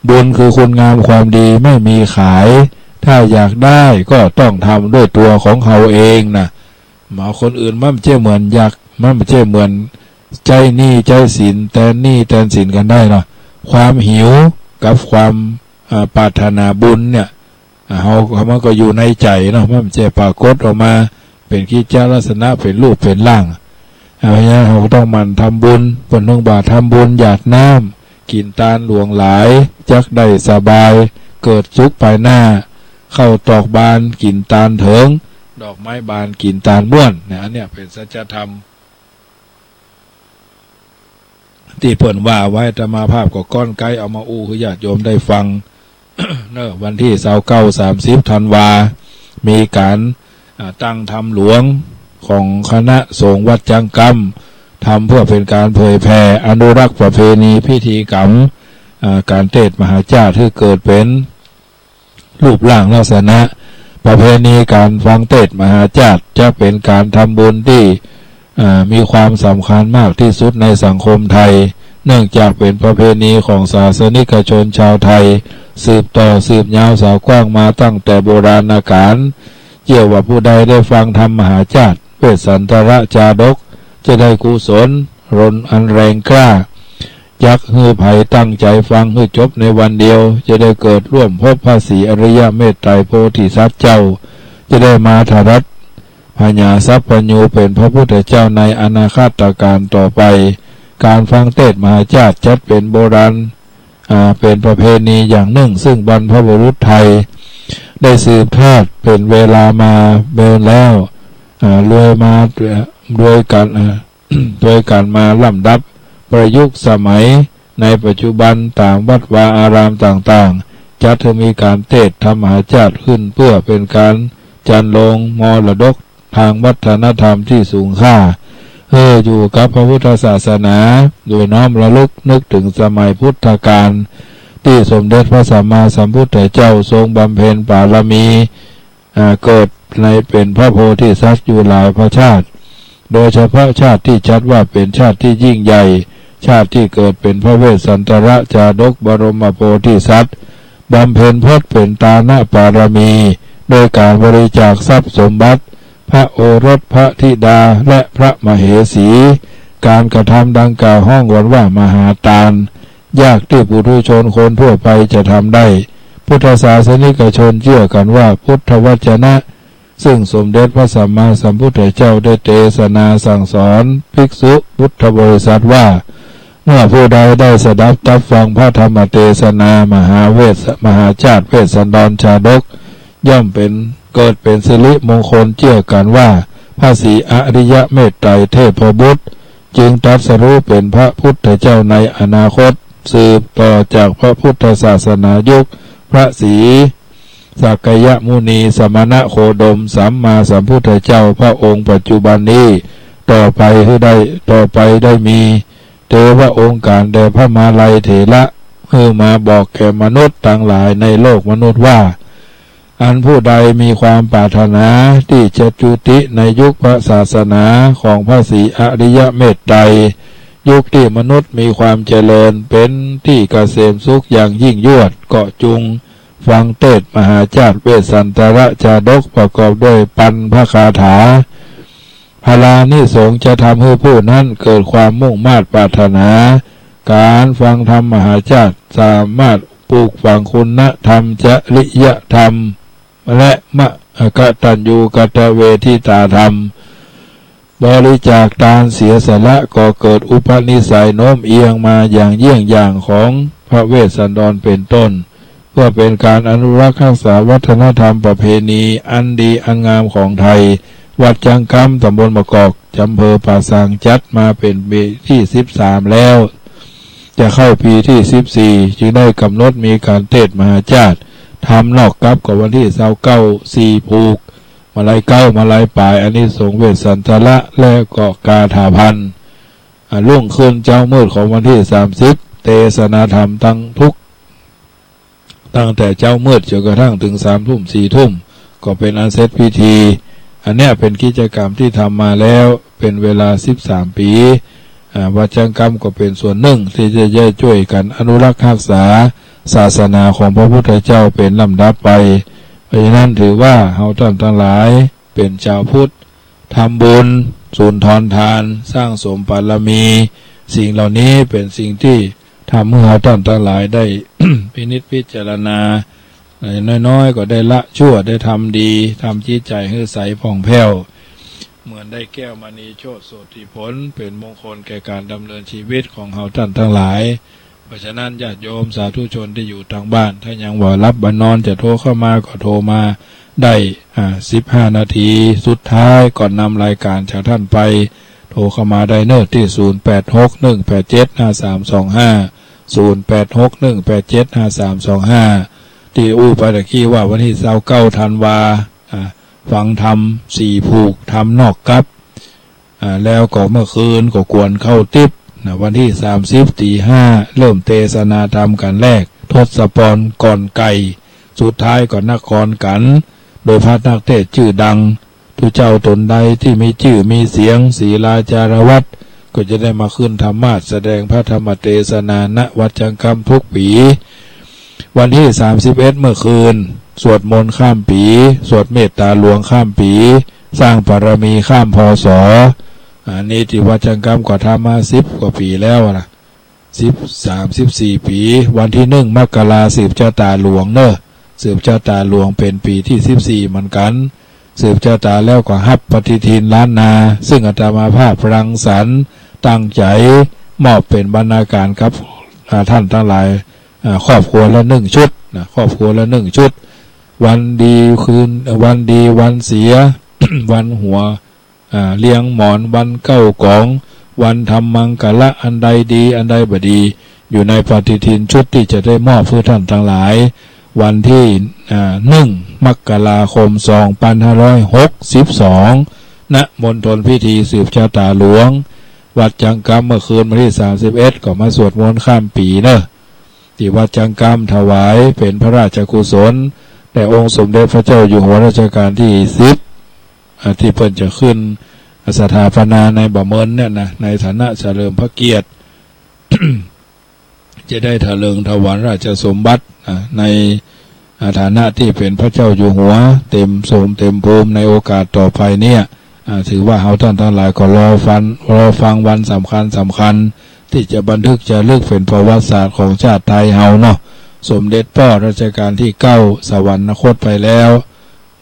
บุญคือคุณงามความดีไม่มีขาย ถ้าอยากได้ก็ต้องทำด้วยตัวของเฮาเองนะ บ่เอาคนอื่น มันบ่ใจ้เหมือนยักษ์ มันบ่ใจ้เหมือนใจ๊หนี้ใจ๊สิน แตนหนี้แตนสินกั๋นได้เนาะ ความหิวกับความ อ่า ปรารถนาบุญเนี่ย อ่า เฮา มันก็อยู่ในใจ๋เนาะ มันบ่ใจ้ปรากฏออกมาเป๋นกิจจลักษณะ เป๋นรูปเป๋นร่าง อ่า เพราะฉะนั้นเฮาก็ต้องหมั่นทำบุญ เปิ้นต้องว่าทำบุญหยาดน้ำ กิ๋นตานหลวงหลาย จักได้สบาย เกิดสุขภายหน้า ข้าวตอกบาน กิ๋นตานเถิง ดอกไม้บาน กิ๋นตานม่วน เนี่ย อันเนี้ยเป๋นสัจธรรม ตี้เปิ้นว่าไว้ อาตมาภาพก็ก้อนไก๊เอามาอู้หื้อญาติโยมได้ฟัง เนอะ วันตี้ซาวเก้า สามสิบธันวา มีก๋าน อ่า ตั้งธรรมหลวงของคณะสงฆ์วัดจั๊งกำ ทำเพื่อเป๋นก๋านเผยแผ่อนุรักษ์ประเพณีพิธีกรรม อ่า ก๋านเตสน์มหาจ้าดหื้อเกิดเป๋นรูปร่างลักษณะ ประเพณีก๋านฟังเตสน์มหาจ้าดจะเป๋นก๋านทำบุญตี้ อ่า มีความสำคัญมากตี้สุดในสังคมไทย เนื่องจากเป๋นประเพณีของศาสนิกชนจาวไทย สืบต่อสืบยาวสาวกว้างมาตั้งแต่โบราณกาล เจื้อว่าผู้ใดได้ฟังธรรมมหาจ้าด เวสสันตรจาดก จะได้กุศล รนอันแรงกล้า จักหื้อใผตั้งใจ๋ฟังหื้อจบในวันเดียว จะได้เกิดร่วมพบพระศรีอริยเมตไตรโพธิสัตว์เจ้า จะได้มาถรัตผญาสัพพัญญูเป๋นพระพุทธเจ้าในอนาคตกาลต่อไป ก๋านฟังเตสน์มหาจ้าดจัดเป๋นโบราณ อ่า เป๋นประเพณีอย่างนึ่ง ซึ่งบรรพบุรุษไทย ได้สืบทอดเป๋นเวลามาเมินแล้ว อ่า รวยมา รวยกั๋น อ่า รวยกั๋นมาลำดับ ประยุกต์สมัย ในปัจจุบันต๋ามวัดวาอารามต่างๆ จัดหื้อมีก๋านเตสน์ธรรมมหาจ้าดขึ้น เปื้อเป๋นก๋านจันโลงมรดก ทางวัฒนธรรมตี้สูงค่า เออ อยู่กับพระพุทธศาสนา โดยน้อมระลึกนึกเถิงสมัยพุทธกาล ตี้สมเด็จพระสัมมาสัมพุทธเจ้าทรงบำเพ็ญบารมี อ่า เกิดในเป๋นพระโพธิสัตว์อยู่หลายพระชาติ โดยเฉพาะชาติตี้จัดว่าเป๋นชาติตี้ยิ่งใหญ่ ชาติตี้เกิดเป๋นพระเวสสันตรจาดกบรมโพธิสัตว์ บำเพ็ญพจน์เป๋นตานบารมี โดยก๋านบริจาคทรัพย์สมบัติ พระโอรส พระธิดา และพระมเหสี ก๋านกระทำดังกล่าวฮ้องกั๋นว่ามหาตาน ยากตี้ปุถุชนคนทั่วไปจะทำได้ พุทธศาสนิกชนเจื้อกั๋นว่าพุทธวจนะ ซึ่งสมเด็จพระสัมมาสัมพุทธเจ้าได้เตสนาสั่งสอนภิกษุพุทธบริษัทว่า เมื่อผู้ใดได้สดับตับฟังพระธรรมเตสนามหาเวส มหาจ้าดเวสสันดรจาดก ย่อมเป๋น เกิดเป๋นสิริมงคล เจื้อกั๋นว่าพระศรีอริยเมตไตรเทพบุตร จึงตรัสรู้เป๋นพระพุทธเจ้าในอนาคต สืบต่อจากพระพุทธศาสนายุคพระศรีสักยมุนี สมณโคดม สัมมาสัมพุทธเจ้าพระองค์ปัจจุบันนี้ ต่อไปหื้อได้ ต่อไปได้มีเตวองค์การแด่พระมาลัยเถระ หื้อมาบอกแก่มนุษย์ตังหลายในโลกมนุษย์ว่า อันผู้ใดมีความปรารถนาตี้จะจุติในยุคพระศาสนาของพระศรีอริยเมตไตร ยุคตี้มนุษย์มีความเจริญเป๋นตี้เกษมสุขอย่างยิ่งยวด ก็จุ่งฟังเตสน์มหาจ้าดเวสสันตรจาดกประกอบด้วยปัณภคาถา พลานิสงส์จะทำหื้อผู้นั้นเกิดความมุ่งมาดปรารถนา ก๋านฟังธรรมมหาจ้าดสามารถปลูกฝังคุณธรรม จริยธรรม และมะ กตัญญูกตเวทิตาธรรม บริจาคตานเสียสละ ก็เกิดอุปนิสัยโน้มเอียงมาอย่างเยี่ยงอย่างของพระเวสสันดรเป๋นต้น เพื่อเป๋นก๋านอนุรักษ์ฮักษาวัฒนธรรมประเพณีอันดีอันงามของไทย วัดจั๊งกำ ต๋ำบลมะกอก อำเภอป่าซาง จัดมาเป๋นปีตี้สิบสามแล้ว จะเข้าปีตี้สิบสี่ จึงได้ก๋ำหนดมีก๋านเตสน์มหาจ้าด ทำนอกกั๊บกับวันตี้ซาวเก้า สี่ผูก มาลัยเก๊า มาลัยป๋าย อานิสงส์เวสสันตระ และก็คาถาพันธ์ อ่า รุ่งขึ้นเจ๊ามืดของวันตี้สามสิบ เตสนาธรรมตังทุก ตั้งแต่เจ๊ามืดจ๋นกระทั่งเถิงสามทุ่ม สี่ทุ่ม ก็เป๋นอันเสร็จพิธี อันเนี้ยเป๋นกิจกรรมตี้ทำมาแล้วเป๋นเวลาสิบสามปี๋ อ่า วัดจั๊งกำก็เป๋นส่วนนึ่งตี้จะได้จ้วยกั๋นอนุรักษ์ฮักษาศาสนาของพระพุทธเจ้าเป๋นลำดับไป เพราะฉะนั้นถือว่าเฮาต้านตังหลายเป๋นจาวพุทธ ทำบุญ สูนทอนตาน สร้างสมบารมี สิ่งเหล่านี้เป๋นสิ่งตี้ทำหื้อเฮาต้านตังหลายได้ พินิจพิจารณา อย่างน้อยๆ ก็ได้ละชั่ว ได้ทำดี ทำจิตใจ๋หื้อใสผ่องแผ้ว เหมือนได้แก้วมณีโชติโสตถีผล เป๋นมงคลแก่ก๋านดำเนินชีวิตของเฮาต้านตังหลาย เพราะฉะนั้นญาติโยมสาธุชนตี้อยู่ตางบ้าน ถ้ายังบ่หลับบ่นอนจะโทรเข้ามาก็โทรมาได้ อ่า สิบห้านาทีสุดท้ายก่อนนำรายก๋านจากต้านไป โทรเข้ามาได้เน่อตี้ ศูนย์แปดหกหนึ่งแปดเจ็ดห้าสามสองห้า ศูนย์แปดหกหนึ่งแปดเจ็ดห้าสามสองห้า ตี้อู้ไปตะกี้ว่าวันตี้ซาวเก้าธันวา อ่า ฟังธรรมสี่ผูก ธรรมนอกกั๊บ อ่า แล้วก็เมื่อคืนก็กวนเข้าติ๊บนะ วันตี้สามสิบตีห้า เริ่มเตสนาธรรมกั๋นแรก ทศพรก่อนไก่ สุดท้ายก็นครกั๋น โดยพระนักเทศน์จื้อดัง ตุ๊เจ้าต๋นใดตี้มีจื้อมีเสียง ศีลาจารวัตร ก็จะได้มาขึ้นธรรมาสน์แสดงพระธรรมเตสนา ณ วัดจังกำทุกปี๋ วันตี้สามสิบเอ็ดเมื่อคืน สวดมนต์ข้ามปี๋ สวดเมตตาหลวงข้ามปี๋ สร้างบารมีข้าม พ.ศ. อันนี้ตี้วัดจังกำก็ทำมาสิบกว่าปี๋แล้วนะ สิบ สามสิบสี่ปี๋ วันตี้หนึ่งมกรา สืบจะต๋าหลวงเน่อ สืบจะต๋าหลวงเป๋นปี๋ตี้สิบสี่เหมือนกั๋น สืบจะต๋าแล้วก็ฮับปฏิทินล้านนา ซึ่งอาตมาภาพรังสรรค์ตั้งใจ๋มอบเป๋นบรรณาการกับ อ่า ต้านตังหลาย อ่า ครอบครัวละนึ่งชุดนะ ครอบครัวละนึ่งชุด วันดีคืน วันดีวันเสีย วันหัว อ่า เลียงหมอน วันเก๊ากอง วันทำมังคละ อันใดดี อันใดบ่ดี อยู่ในปฏิทินชุดตี้จะได้มอบหื้อต้านตังหลาย วันตี้ อ่า หนึ่งมกราคม สองปันห้าร้อยหกสิบสอง ณ มณฑลพิธีสืบจะต๋าหลวง วัดจังกำ เมื่อคืนวันตี้สามสิบเอ็ดก็มาสวดมนต์ข้ามปี๋เน่อ ตี้วัดจังกำถวายเป๋นพระราชกุศลแด่องค์สมเด็จพระเจ้าอยู่หัวรัชกาลตี้สิบ อ่า ตี้เปิ้นจะขึ้นสถาปนาในบ่าเมินเนี่ยนะ ในฐานะเฉลิมพระเกียรติ จะได้ถะเลิงถวัลย์ราชสมบัติ อ่า ใน อ่า ฐานะตี้เป๋นพระเจ้าอยู่หัวเต็มโสมเต็มภูมิในโอกาสต่อไปเนี่ย อ่า ถือว่าเฮาต้านตังหลายก็รอฟัง รอฟังวันสำคัญสำคัญ ตี้จะบันทึกจะลึกเป๋นประวัติศาสตร์ของจาติไทยเฮาเนาะ สมเด็จป้อรัชกาลตี้เก้าสวรรคตไปแล้ว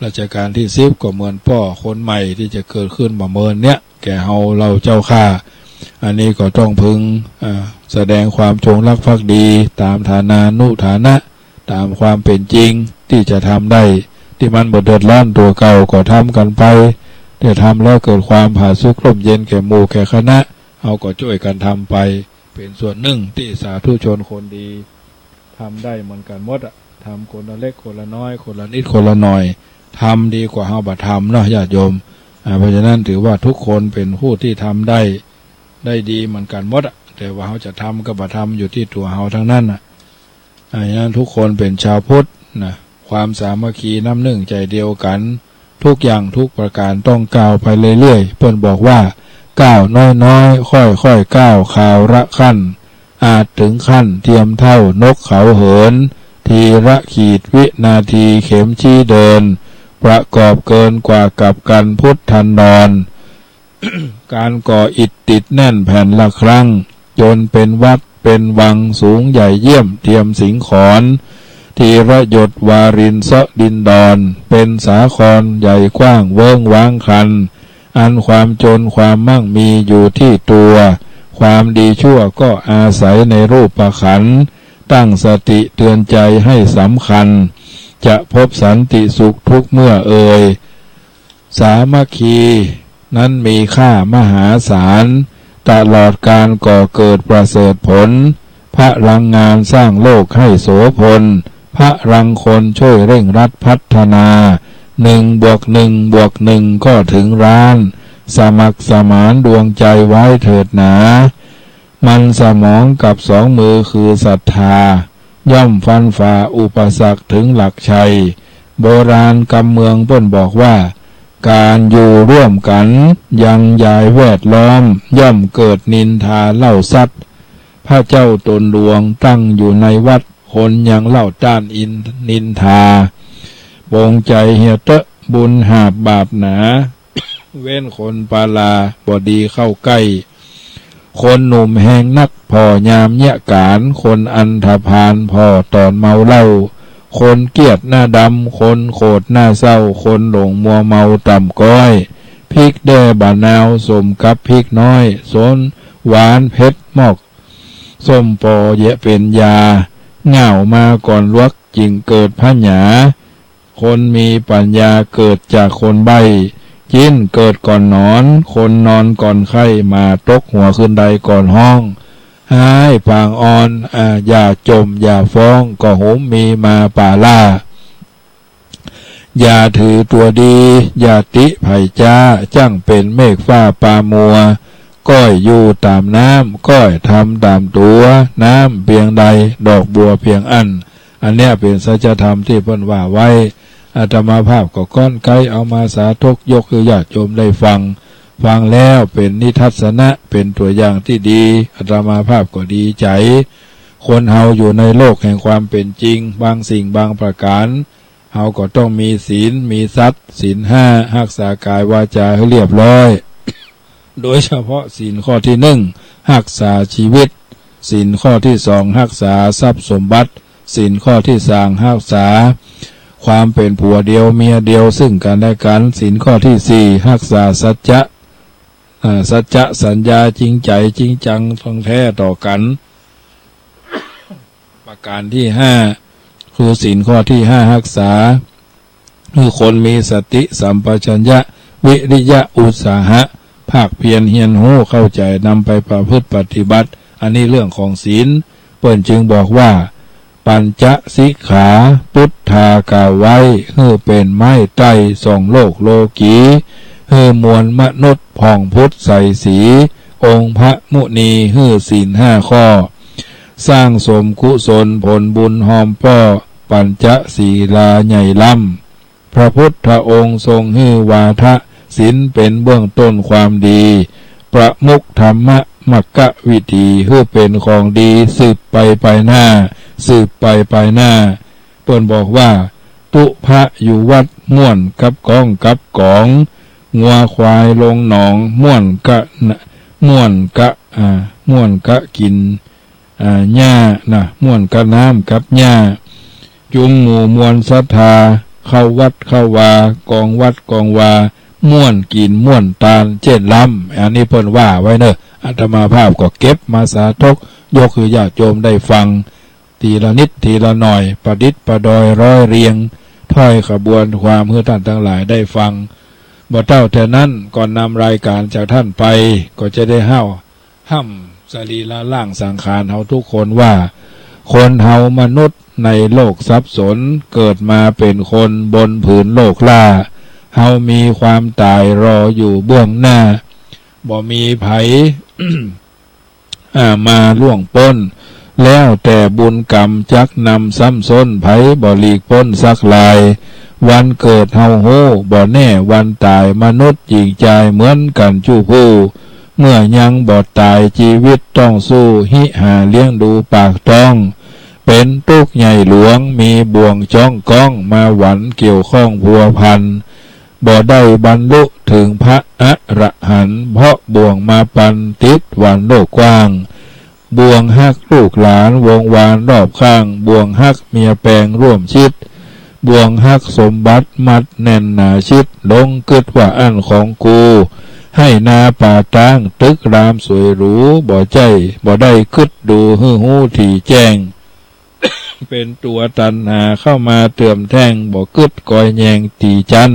รัชกาลตี้สิบก็เหมือนป้อคนใหม่ตี้จะเกิดขึ้นบ่าเมินเนี่ย แก่เฮาเล่าเจ้าข้า อันนี้ก็ต้องพึง อ่า แสดงความจงรักภักดีต๋ามฐานานุฐานะ ต๋ามความเป๋นจริงตี้จะทำได้ ตี้มันบ่เดือดร้อนตั๋วเก่าก็ทำกั๋นไป แต่ทำแล้วเกิดความผาสุกร่มเย็นแก่หมู่แก่คณะ เฮาก็จ้วยกั๋นทำไป เป๋นส่วนนึ่งตี้สาธุชนคนดี ทำได้เหมือนกั๋นหมดอะ ทำคนละเล็กคนละน้อย คนละนิดคนละหน่อย ทำดีกว่าเฮาบ่ทำเนาะญาติโยม อ่า เพราะฉะนั้นถือว่าทุกคนเป๋นผู้ตี้ทำได้ ได้ดีเหมือนกั๋นหมดอะ แต่ว่าเฮาจะทำกับบ่ทำอยู่ตี้ตั๋วเฮาตังนั้นน่ะ อ่า ฉะนั้นทุกคนเป๋นชาวพุทธนะ ความสามัคคีน้ำนึ่งใจ๋เดียวกั๋น ทุกอย่างทุกประก๋านต้องก้าวไปเรื่อยๆ เปิ้นบอกว่า ก้าวน้อยๆ ค่อยๆ ก้าว คราวละขั้น อาจถึงขั้นเทียมเท่านกเขาเหิน ทีละขีดวินาทีเข็มชี้เดิน ประกอบเกินกว่ากลับกั๋นพุทธันดร ก๋านก่ออิฐติดแน่นแผ่นละครั้ง จนเป๋นวัดเป๋นวังสูงใหญ่เยี่ยมเทียมสิงขร ทีละหยดวารินเซาะดินดอน เป๋นสาครใหญ่กว้างเวิ้งว้างครัน อันความจนความมั่งมีอยู่ตี้ตั๋ว ความดีชั่วก็อาศัยในรูปขันธ์ ตั้งสติเตือนใจ๋ให้สำคัญ จะพบสันติสุขทุกเมื่อเอย สามัคคีนั้นมีค่ามหาศาล ตลอดกาลก่อเกิดประเสริฐผล พลังงานสร้างโลกให้โสภณ พลังคนจ้วยเร่งรัดพัฒนา หนึ่งบวกหนึ่งบวกหนึ่งก็ถึงล้าน สมัครสมานดวงใจ๋ไว้เถิดหนา หมั่นสมองกับสองมือคือศรัทธา ย่อมฟันฝ่าอุปสรรคถึงหลักชัย โบราณกำเมืองเปิ้นบอกว่า ก๋านอยู่ร่วมกั๋นยังยายแวดล้อม ย่อมเกิดนินทาเล่าสัตว์ พระเจ้าต๋นหลวงตั้งอยู่ในวัด คนยังเล่าต้านอินนินทา ปงใจ๋เหียเต๊อะบุญหาบบาปหนา เว้นคนปาลาบ่ดีเข้าใก้ คนหนุ่มแฮงนักผ่อยามเยียะก๋าน คนอันธพาลผ่อต๋อนเมาเหล้า คนเกียจหน้าดำ คนโขดหน้าเศร้า คนหลงมัวเมาต่ำก๊อย พริกแด้บ่านาวสมกับพริกน้อย ส้มหวานเผ็ดมอก ส้มปอเยาะเป๋นยา เหง้ามาก่อนลวกจึงเกิดผญา คนมีปัญญาเกิดจากคนใบ้ จิ๊นเกิดก่อนหนอน คนนอนก่อนไข้ หมาตกหัวขึ้นใดก่อนฮ้อง ฮ้ายปางอ่อน อ่า อย่าจ่มอย่าฟ้อง ก็หุมมีมาป่าล้า อย่าถือตั๋วดี อย่าติใผจ๊า จั้งเป๋นเมฆฟ้าปามัว ก้อยอยู่ต๋ามน้ำ ก้อยทำต๋ามตั๋ว น้ำเปียงใด ดอกบัวเปียงอั้น อันเนี้ยเป๋นสัจธรรมตี้เปิ้นว่าไว้ อาตมาภาพก็ก้อนไกเอามาสาธกยกหื้อญาติโยมได้ฟัง ฟังแล้วเป๋นนิทัศนะ เป๋นตั๋วอย่างตี้ดี อาตมาภาพก็ดีใจ๋ คนเฮาอยู่ในโลกแห่งความเป๋นจริง บางสิ่งบางประก๋าน เฮาก็ต้องมีศีล มีสัตย์ ศีลห้า ฮักษากายวาจาหื้อเรียบร้อย โดยเฉพาะศีลข้อตี้นึ่ง ฮักษาจีวิต ศีลข้อตี้สอง ฮักษาทรัพย์สมบัติ ศีลข้อตี้สาม ฮักษาความเป๋นผัวเดียวเมียเดียวซึ่งกั๋นและกั๋น ศีลข้อตี้สี่ ฮักษาสัจจะ อ่า สัจจะสัญญา จริงใจ๋จริงจังท่องแท้ต่อกั๋น ประก๋านตี้ห้า คือศีลข้อตี้ห้า ฮักษา คือคนมีสติสัมปชัญญะ วิริยะ อุตสาหะ ภาคเพียรเฮียนฮู้เข้าใจ๋ นำไปประพฤติปฏิบัติ อันนี้เรื่องของศีล เปิ้นจึงบอกว่า ปัญจสิกขา ปุทธากล่าวไว้ หื้อเป๋นไม้ใต้ส่องโลกโลกี หื้อมวลมนุษย์ผ่องพุทธใสสี องค์พระมุนีหื้อศีลห้าข้อ สร้างสมกุศลผลบุญฮอมป้อ ปัญจศีลาใหญ่ล้ำ พระพุทธองค์ทรงหื้อวาทะ ศีลเป๋นเบื้องต้นความดี ประมุขธรรมะ มรรควิถี หื้อเป๋นของดีสืบไปไปหน้า สืบไปไปหน้า เปิ้นบอกว่า ตุ๊พะอยู่วัดม่วนกับก้องกับก๋อง งัวควายลงหนองม่วนกะ ม่วนกะ อ่า ม่วนกะกิ๋น อ่า หญ้านะ ม่วนกะน้ำกับหญ้า จุมหมู่มวลศรัทธา เข้าวัดเข้าวา กองวัดกองวา ม่วนกิ๋นม่วนตานเจ๊นล้ำ อันนี้เปิ้นว่าไว้เน่อ อาตมาภาพก็เก็บมาสาธก ยกหื้อญาติโยมได้ฟัง ทีละนิดทีละหน่อย ประดิษฐ์ประดอยร้อยเรียง ถ้อยขบวนความหื้อต้านตังหลายได้ฟัง บ่เต้าแต่นั้น ก่อนนำรายก๋านจากต้านไป ก็จะได้เฮ้า ฮ่ำสรีระร่างสังขารเฮาทุกคนว่า คนเฮามนุษย์ในโลกสับสน เกิดมาเป๋นคนบนผืนโลกล้า เฮามีความต๋ายรออยู่เบื้องหน้า บ่มีใผ อ่า มาล่วงป๊น แล้วแต่บุญกรรมจักนำซ้ำซ้น ใผบ่หลีกป๊นสักราย วันเกิดเฮาฮู้ บ่แน่วันต๋าย มนุษย์หญิงจายเหมือนกั๋นจุผู้ เมื่อยังบ่ต๋ายจีวิตต้องสู้ หิหาเลี้ยงดูปากต๊อง เป๋นตุ๊กข์ใหญ่หลวง มีบ่วงจ๊องก้อง มาหวันเกี่ยวข้องพัวพัน บ่ได้บรรลุเถิงพระอรหันต์ เพราะบ่วงมาปันติดหวันโลกกว้าง บ่วงฮักลูกหลานวงวานรอบข้าง บ่วงฮักเมียแปงร่วมชิด บ่วงฮักสมบัติมัดแน่นหนาชิด หลงกึ๊ดว่าอั้นของกู ไฮ่นาป่าตางตึกรามสวยหรู บ่ใจ้ บ่ได้กึ๊ดดูหื้อฮู้ถี่แจ้ง เป๋นตั๋วตัณหาเข้ามาเติมแต่ง บ่กึ๊ดกอยแยงตี๋จั้น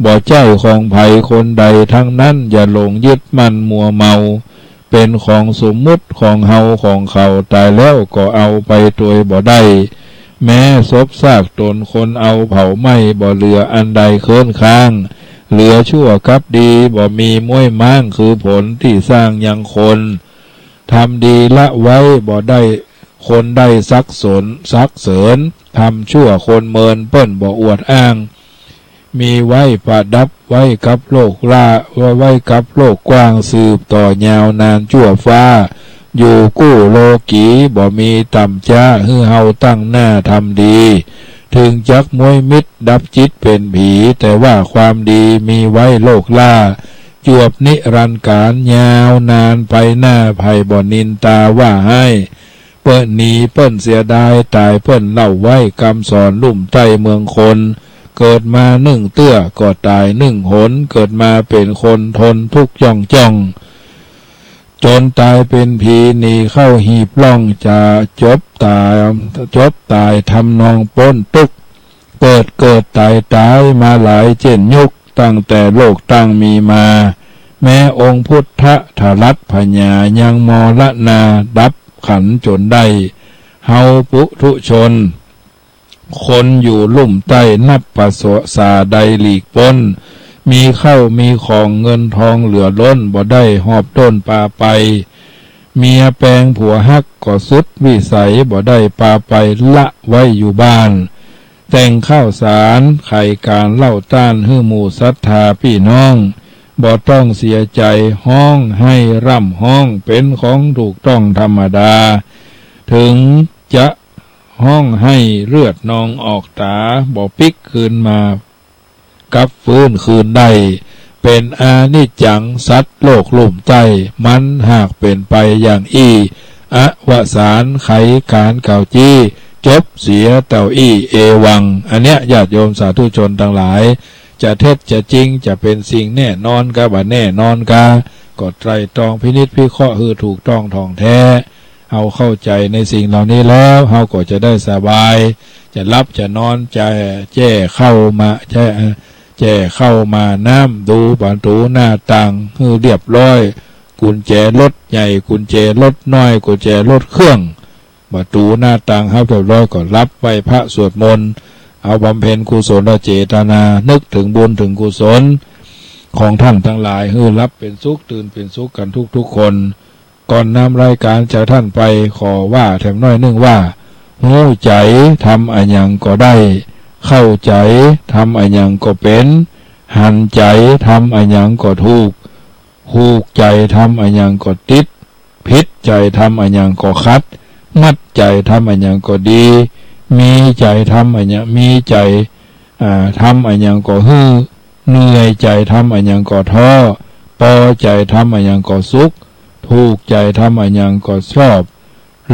บ่ใจ้ของใผคนใดทั้งนั้น อย่าหลงยึดมั่นมัวเมา เป๋นของสมมุติของเฮาของเขา ต๋ายแล้วก็เอาไปโตยบ่ได้ แม้ศพซากตนคนเอาเผาไหม้ บ่เหลืออันใดเคิ้นค้าง เหลือชั่วกับดี บ่มีม้วยม้าง คือผลตี้สร้างยังคน ทำดีละไว้บ่ได้ คนได้สักสน สักเสริญ ทำชั่วคนเมิน เปิ้นบ่อวดอ้าง มีไว้ประดับไว้กับโลกล้า ไว้ ไว้กับโลกกว้าง สืบต่อยาวนานจั่วฟ้า อยู่กู้โลกี บ่มีต่ำจ๊า หื้อเฮาตั้งหน้าทำดี ถึงจักม้วยมิดดับจิตเป๋นผี แต่ว่าความดีมีไว้โลกล้า จวบนิรันดร์กาล ยาวนานไปหน้า ใผบ่นินตาว่าฮ้าย เปิ้นหนีเปิ้นเสียดาย ต๋ายเปิ้นเล่าไว้ กำสอนลุ่มใต้เมืองคน เกิดมานึ่งเตื้อก็ต๋ายนึ่งหน เกิดมาเป๋นคนทนทุกข์ย่องจ้อง จนต๋ายเป๋นผีหนีเข้าหีบล่อง จะจบต๋าย จบต๋ายทำนองป๊นตุ๊กข์ เกิดเกิดต๋ายต๋ายมาหลายเจ๊นยุค ตั้งแต่โลกตั้งมีมา แม้องค์พุทธทรัสผญายังมรณาดับขันธ์จ๋นได้ เฮาปุถุชน คนอยู่ลุ่มใต้นับประสาใดหลีกป๊น มีข้าวมีของเงินทองเหลือล้น บ่ได้หอบโด้นปาไป เมียแปงผัวฮักก็สุดวิสัย บ่ได้ปาไปละไว้อยู่บ้าน แต่งข้าวสารขายก๋านเล่าต้านหื้อหมู่ศรัทธาปี้น้อง บ่ต้องเสียใจ๋ฮ้องไห้ร่ำฮ้อง เป๋นของถูกต้องธรรมดา เถิงจะฮ้องไห้เลือดนองออกต๋า บ่ปิ๊กคืนมา กลับฟื้นคืนได้ เป๋นอนิจจัง สัตว์โลกลุ่มใต้ มันหากเป๋นไปอย่างอี้ อวสานไขก๋านกล่าวจี้ จบเสียเต้าอี้ เอวัง อันเนี้ย ญาติโยมสาธุชนตังหลาย จะเท็จจะจริง จะเป๋นสิ่งแน่นอนกา บ่แน่นอนกา ก็ไตร่ตรองพินิจพิเคราะห์หื้อถูกต้องถ่องแท้ เฮาเข้าใจ๋ในสิ่งเหล่านี้แล้ว เฮาก็จะได้สบาย จะหลับจะนอน จะแจ้เข้ามา แจ้ แจ้เข้ามาน้ำ ดูประตู๋หน้าต่างหื้อเรียบร้อย กุญแจรถใหญ่ กุญแจรถน้อย กุญแจรถเครื่อง ประตู๋หน้าต่างเฮาเรียบร้อย ก็หลับไหว้พระสวดมนต์ เอาบำเพ็ญกุศลเจตนา นึกเถิงบุญเถิงกุศลของท่านตังหลาย หื้อหลับเป๋นสุข ตื่นเป๋นสุขกั๋นทุกๆ คน ก่อนนำรายก๋านจากท่านไป ขอว่าแถมหน้อยนึ่งว่า ฮู้ใจ๋ทำอะหยังก็ได้ เข้าใจ๋ทำอะหยังก็เป๋น หันใจ๋ทำอะหยังก็ถูก ผูกใจ๋ทำอะหยังก็ติด ผิดใจ๋ทำอะหยังก็ขัด มัดใจ๋ทำอะหยังก็ดี มีใจ๋ทำอะหยัง มีใจ๋ อ่า ทำอะหยังก็หื้อ เหนื่อยใจ๋ทำอะหยังก็ท้อ ปอใจ๋ทำอะหยังก็สุข ถูกใจ๋ทำอะหยังก็ชอบ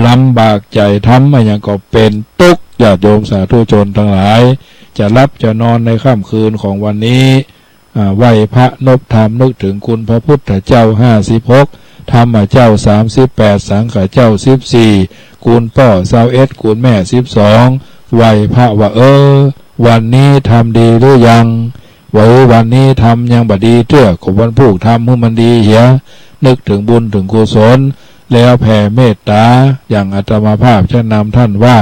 ลำบากใจ๋ทำอะหยังก็เป๋นตุ๊กข์ ญาติโยมสาธุชนตังหลาย จะหลับจะนอนในค่ำคืนของวันนี้ อ่า ไหว้พระนบธรรม นึกเถิงคุณพระพุทธเจ้าห้าสิบหก ธรรมเจ้าสามสิบแปด สังฆเจ้าสิบสี่ คุณป้อซาวเอ็ด คุณแม่สิบสอง ไหว้พระว่า เออ วันนี้ทำดีหรือยัง ว่า เออ วันนี้ทำยังบ่ดีเตื้อ ก็วันพูกทำหื้อมันดีเหีย นึกเถิงบุญเถิงกุศล แล้วแผ่เมตต๋า อย่างอาตมาภาพจะนำท่านว่า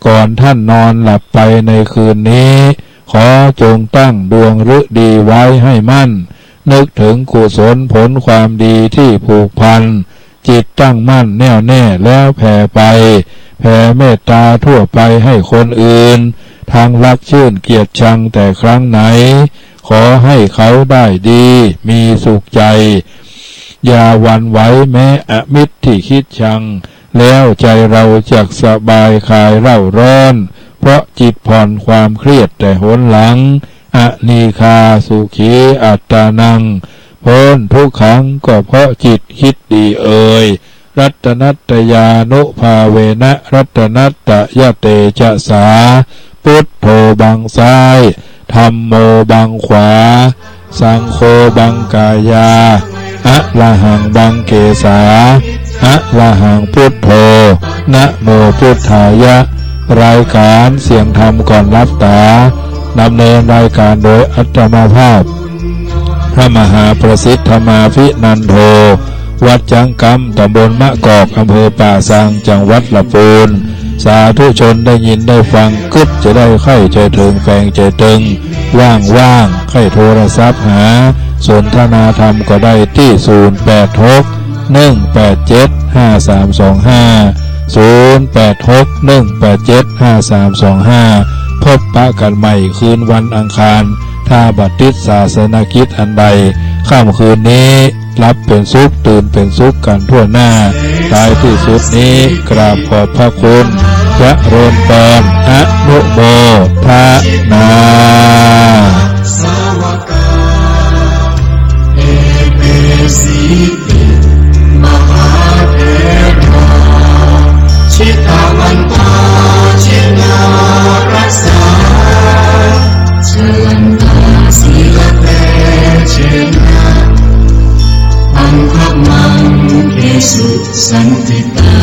ก่อนท่านนอนหลับไปในคืนนี้ ขอจงตั้งดวงฤดีไว้ให้มั่น นึกเถิงกุศลผลความดีที่ผูกพัน จิตตั้งมั่นแน่วแน่แล้วแผ่ไป แผ่เมตต๋าทั่วไปให้คนอื่น ทั้งรักชื่นเกลียดชังแต่ครั้งไหน ขอให้เขาได้ดี มีสุขใจ๋ อย่าหวั่นไหวแม้อมิตรที่คิดชัง แล้วใจ๋เราจักสบายคลายเร่าร้อน เพราะจิตผ่อนความเครียดแต่หนหลัง อนีฆาสุขีอัตตานัง ป๊นทุกขังก็เพราะจิตคิดดีเอย รัตนัตตยานุภาเวนะ รัตนัตตยเตจสา พุทโธบังซ้าย ธัมโมบังขวา สังโฆบังกายา อะระหังบังเกสา อะระหังพุทโธ นะโมพุทธายะ รายการเสียงธรรมก่อนหลับต๋า ดำเนินรายการโดยอาตมาภาพ พระมหาประสิทธิ์ธรรมาภินันโท วัดจังกำ ตำบลมะกอก อำเภอป่าซาง จังหวัดละปูน สาธุชนได้ยินได้ฟัง กึ๊ดจะได้ใค่ใจ๋เถิง แฝงใจ๋ตึง ว่างๆ ใค่โทรศัพท์หา สนทนาธรรมก็ได้ตี้ ศูนย์แปดหก หนึ่งแปดเจ็ด ห้าสามสองห้า ศูนย์แปดหก หนึ่งแปดเจ็ด ห้าสามสองห้า พบปะกั๋นใหม่คืนวันอังคาร ถ้าบ่ติดศาสนกิจอันใด ค่ำคืนนี้ หลับเป๋นสุข ตื่นเป๋นสุขกั๋นทั่วหน้า ท้ายตี้สุดนี้ กราบขอบพระคุณ เจริญปอน อนุโมทนา สาวกา เอเปสีติ มหาเถรา ชิตวันตา ชินารัสสา เจริญตา สีลเตเชนะ อังคมัง เคสุ สันติตา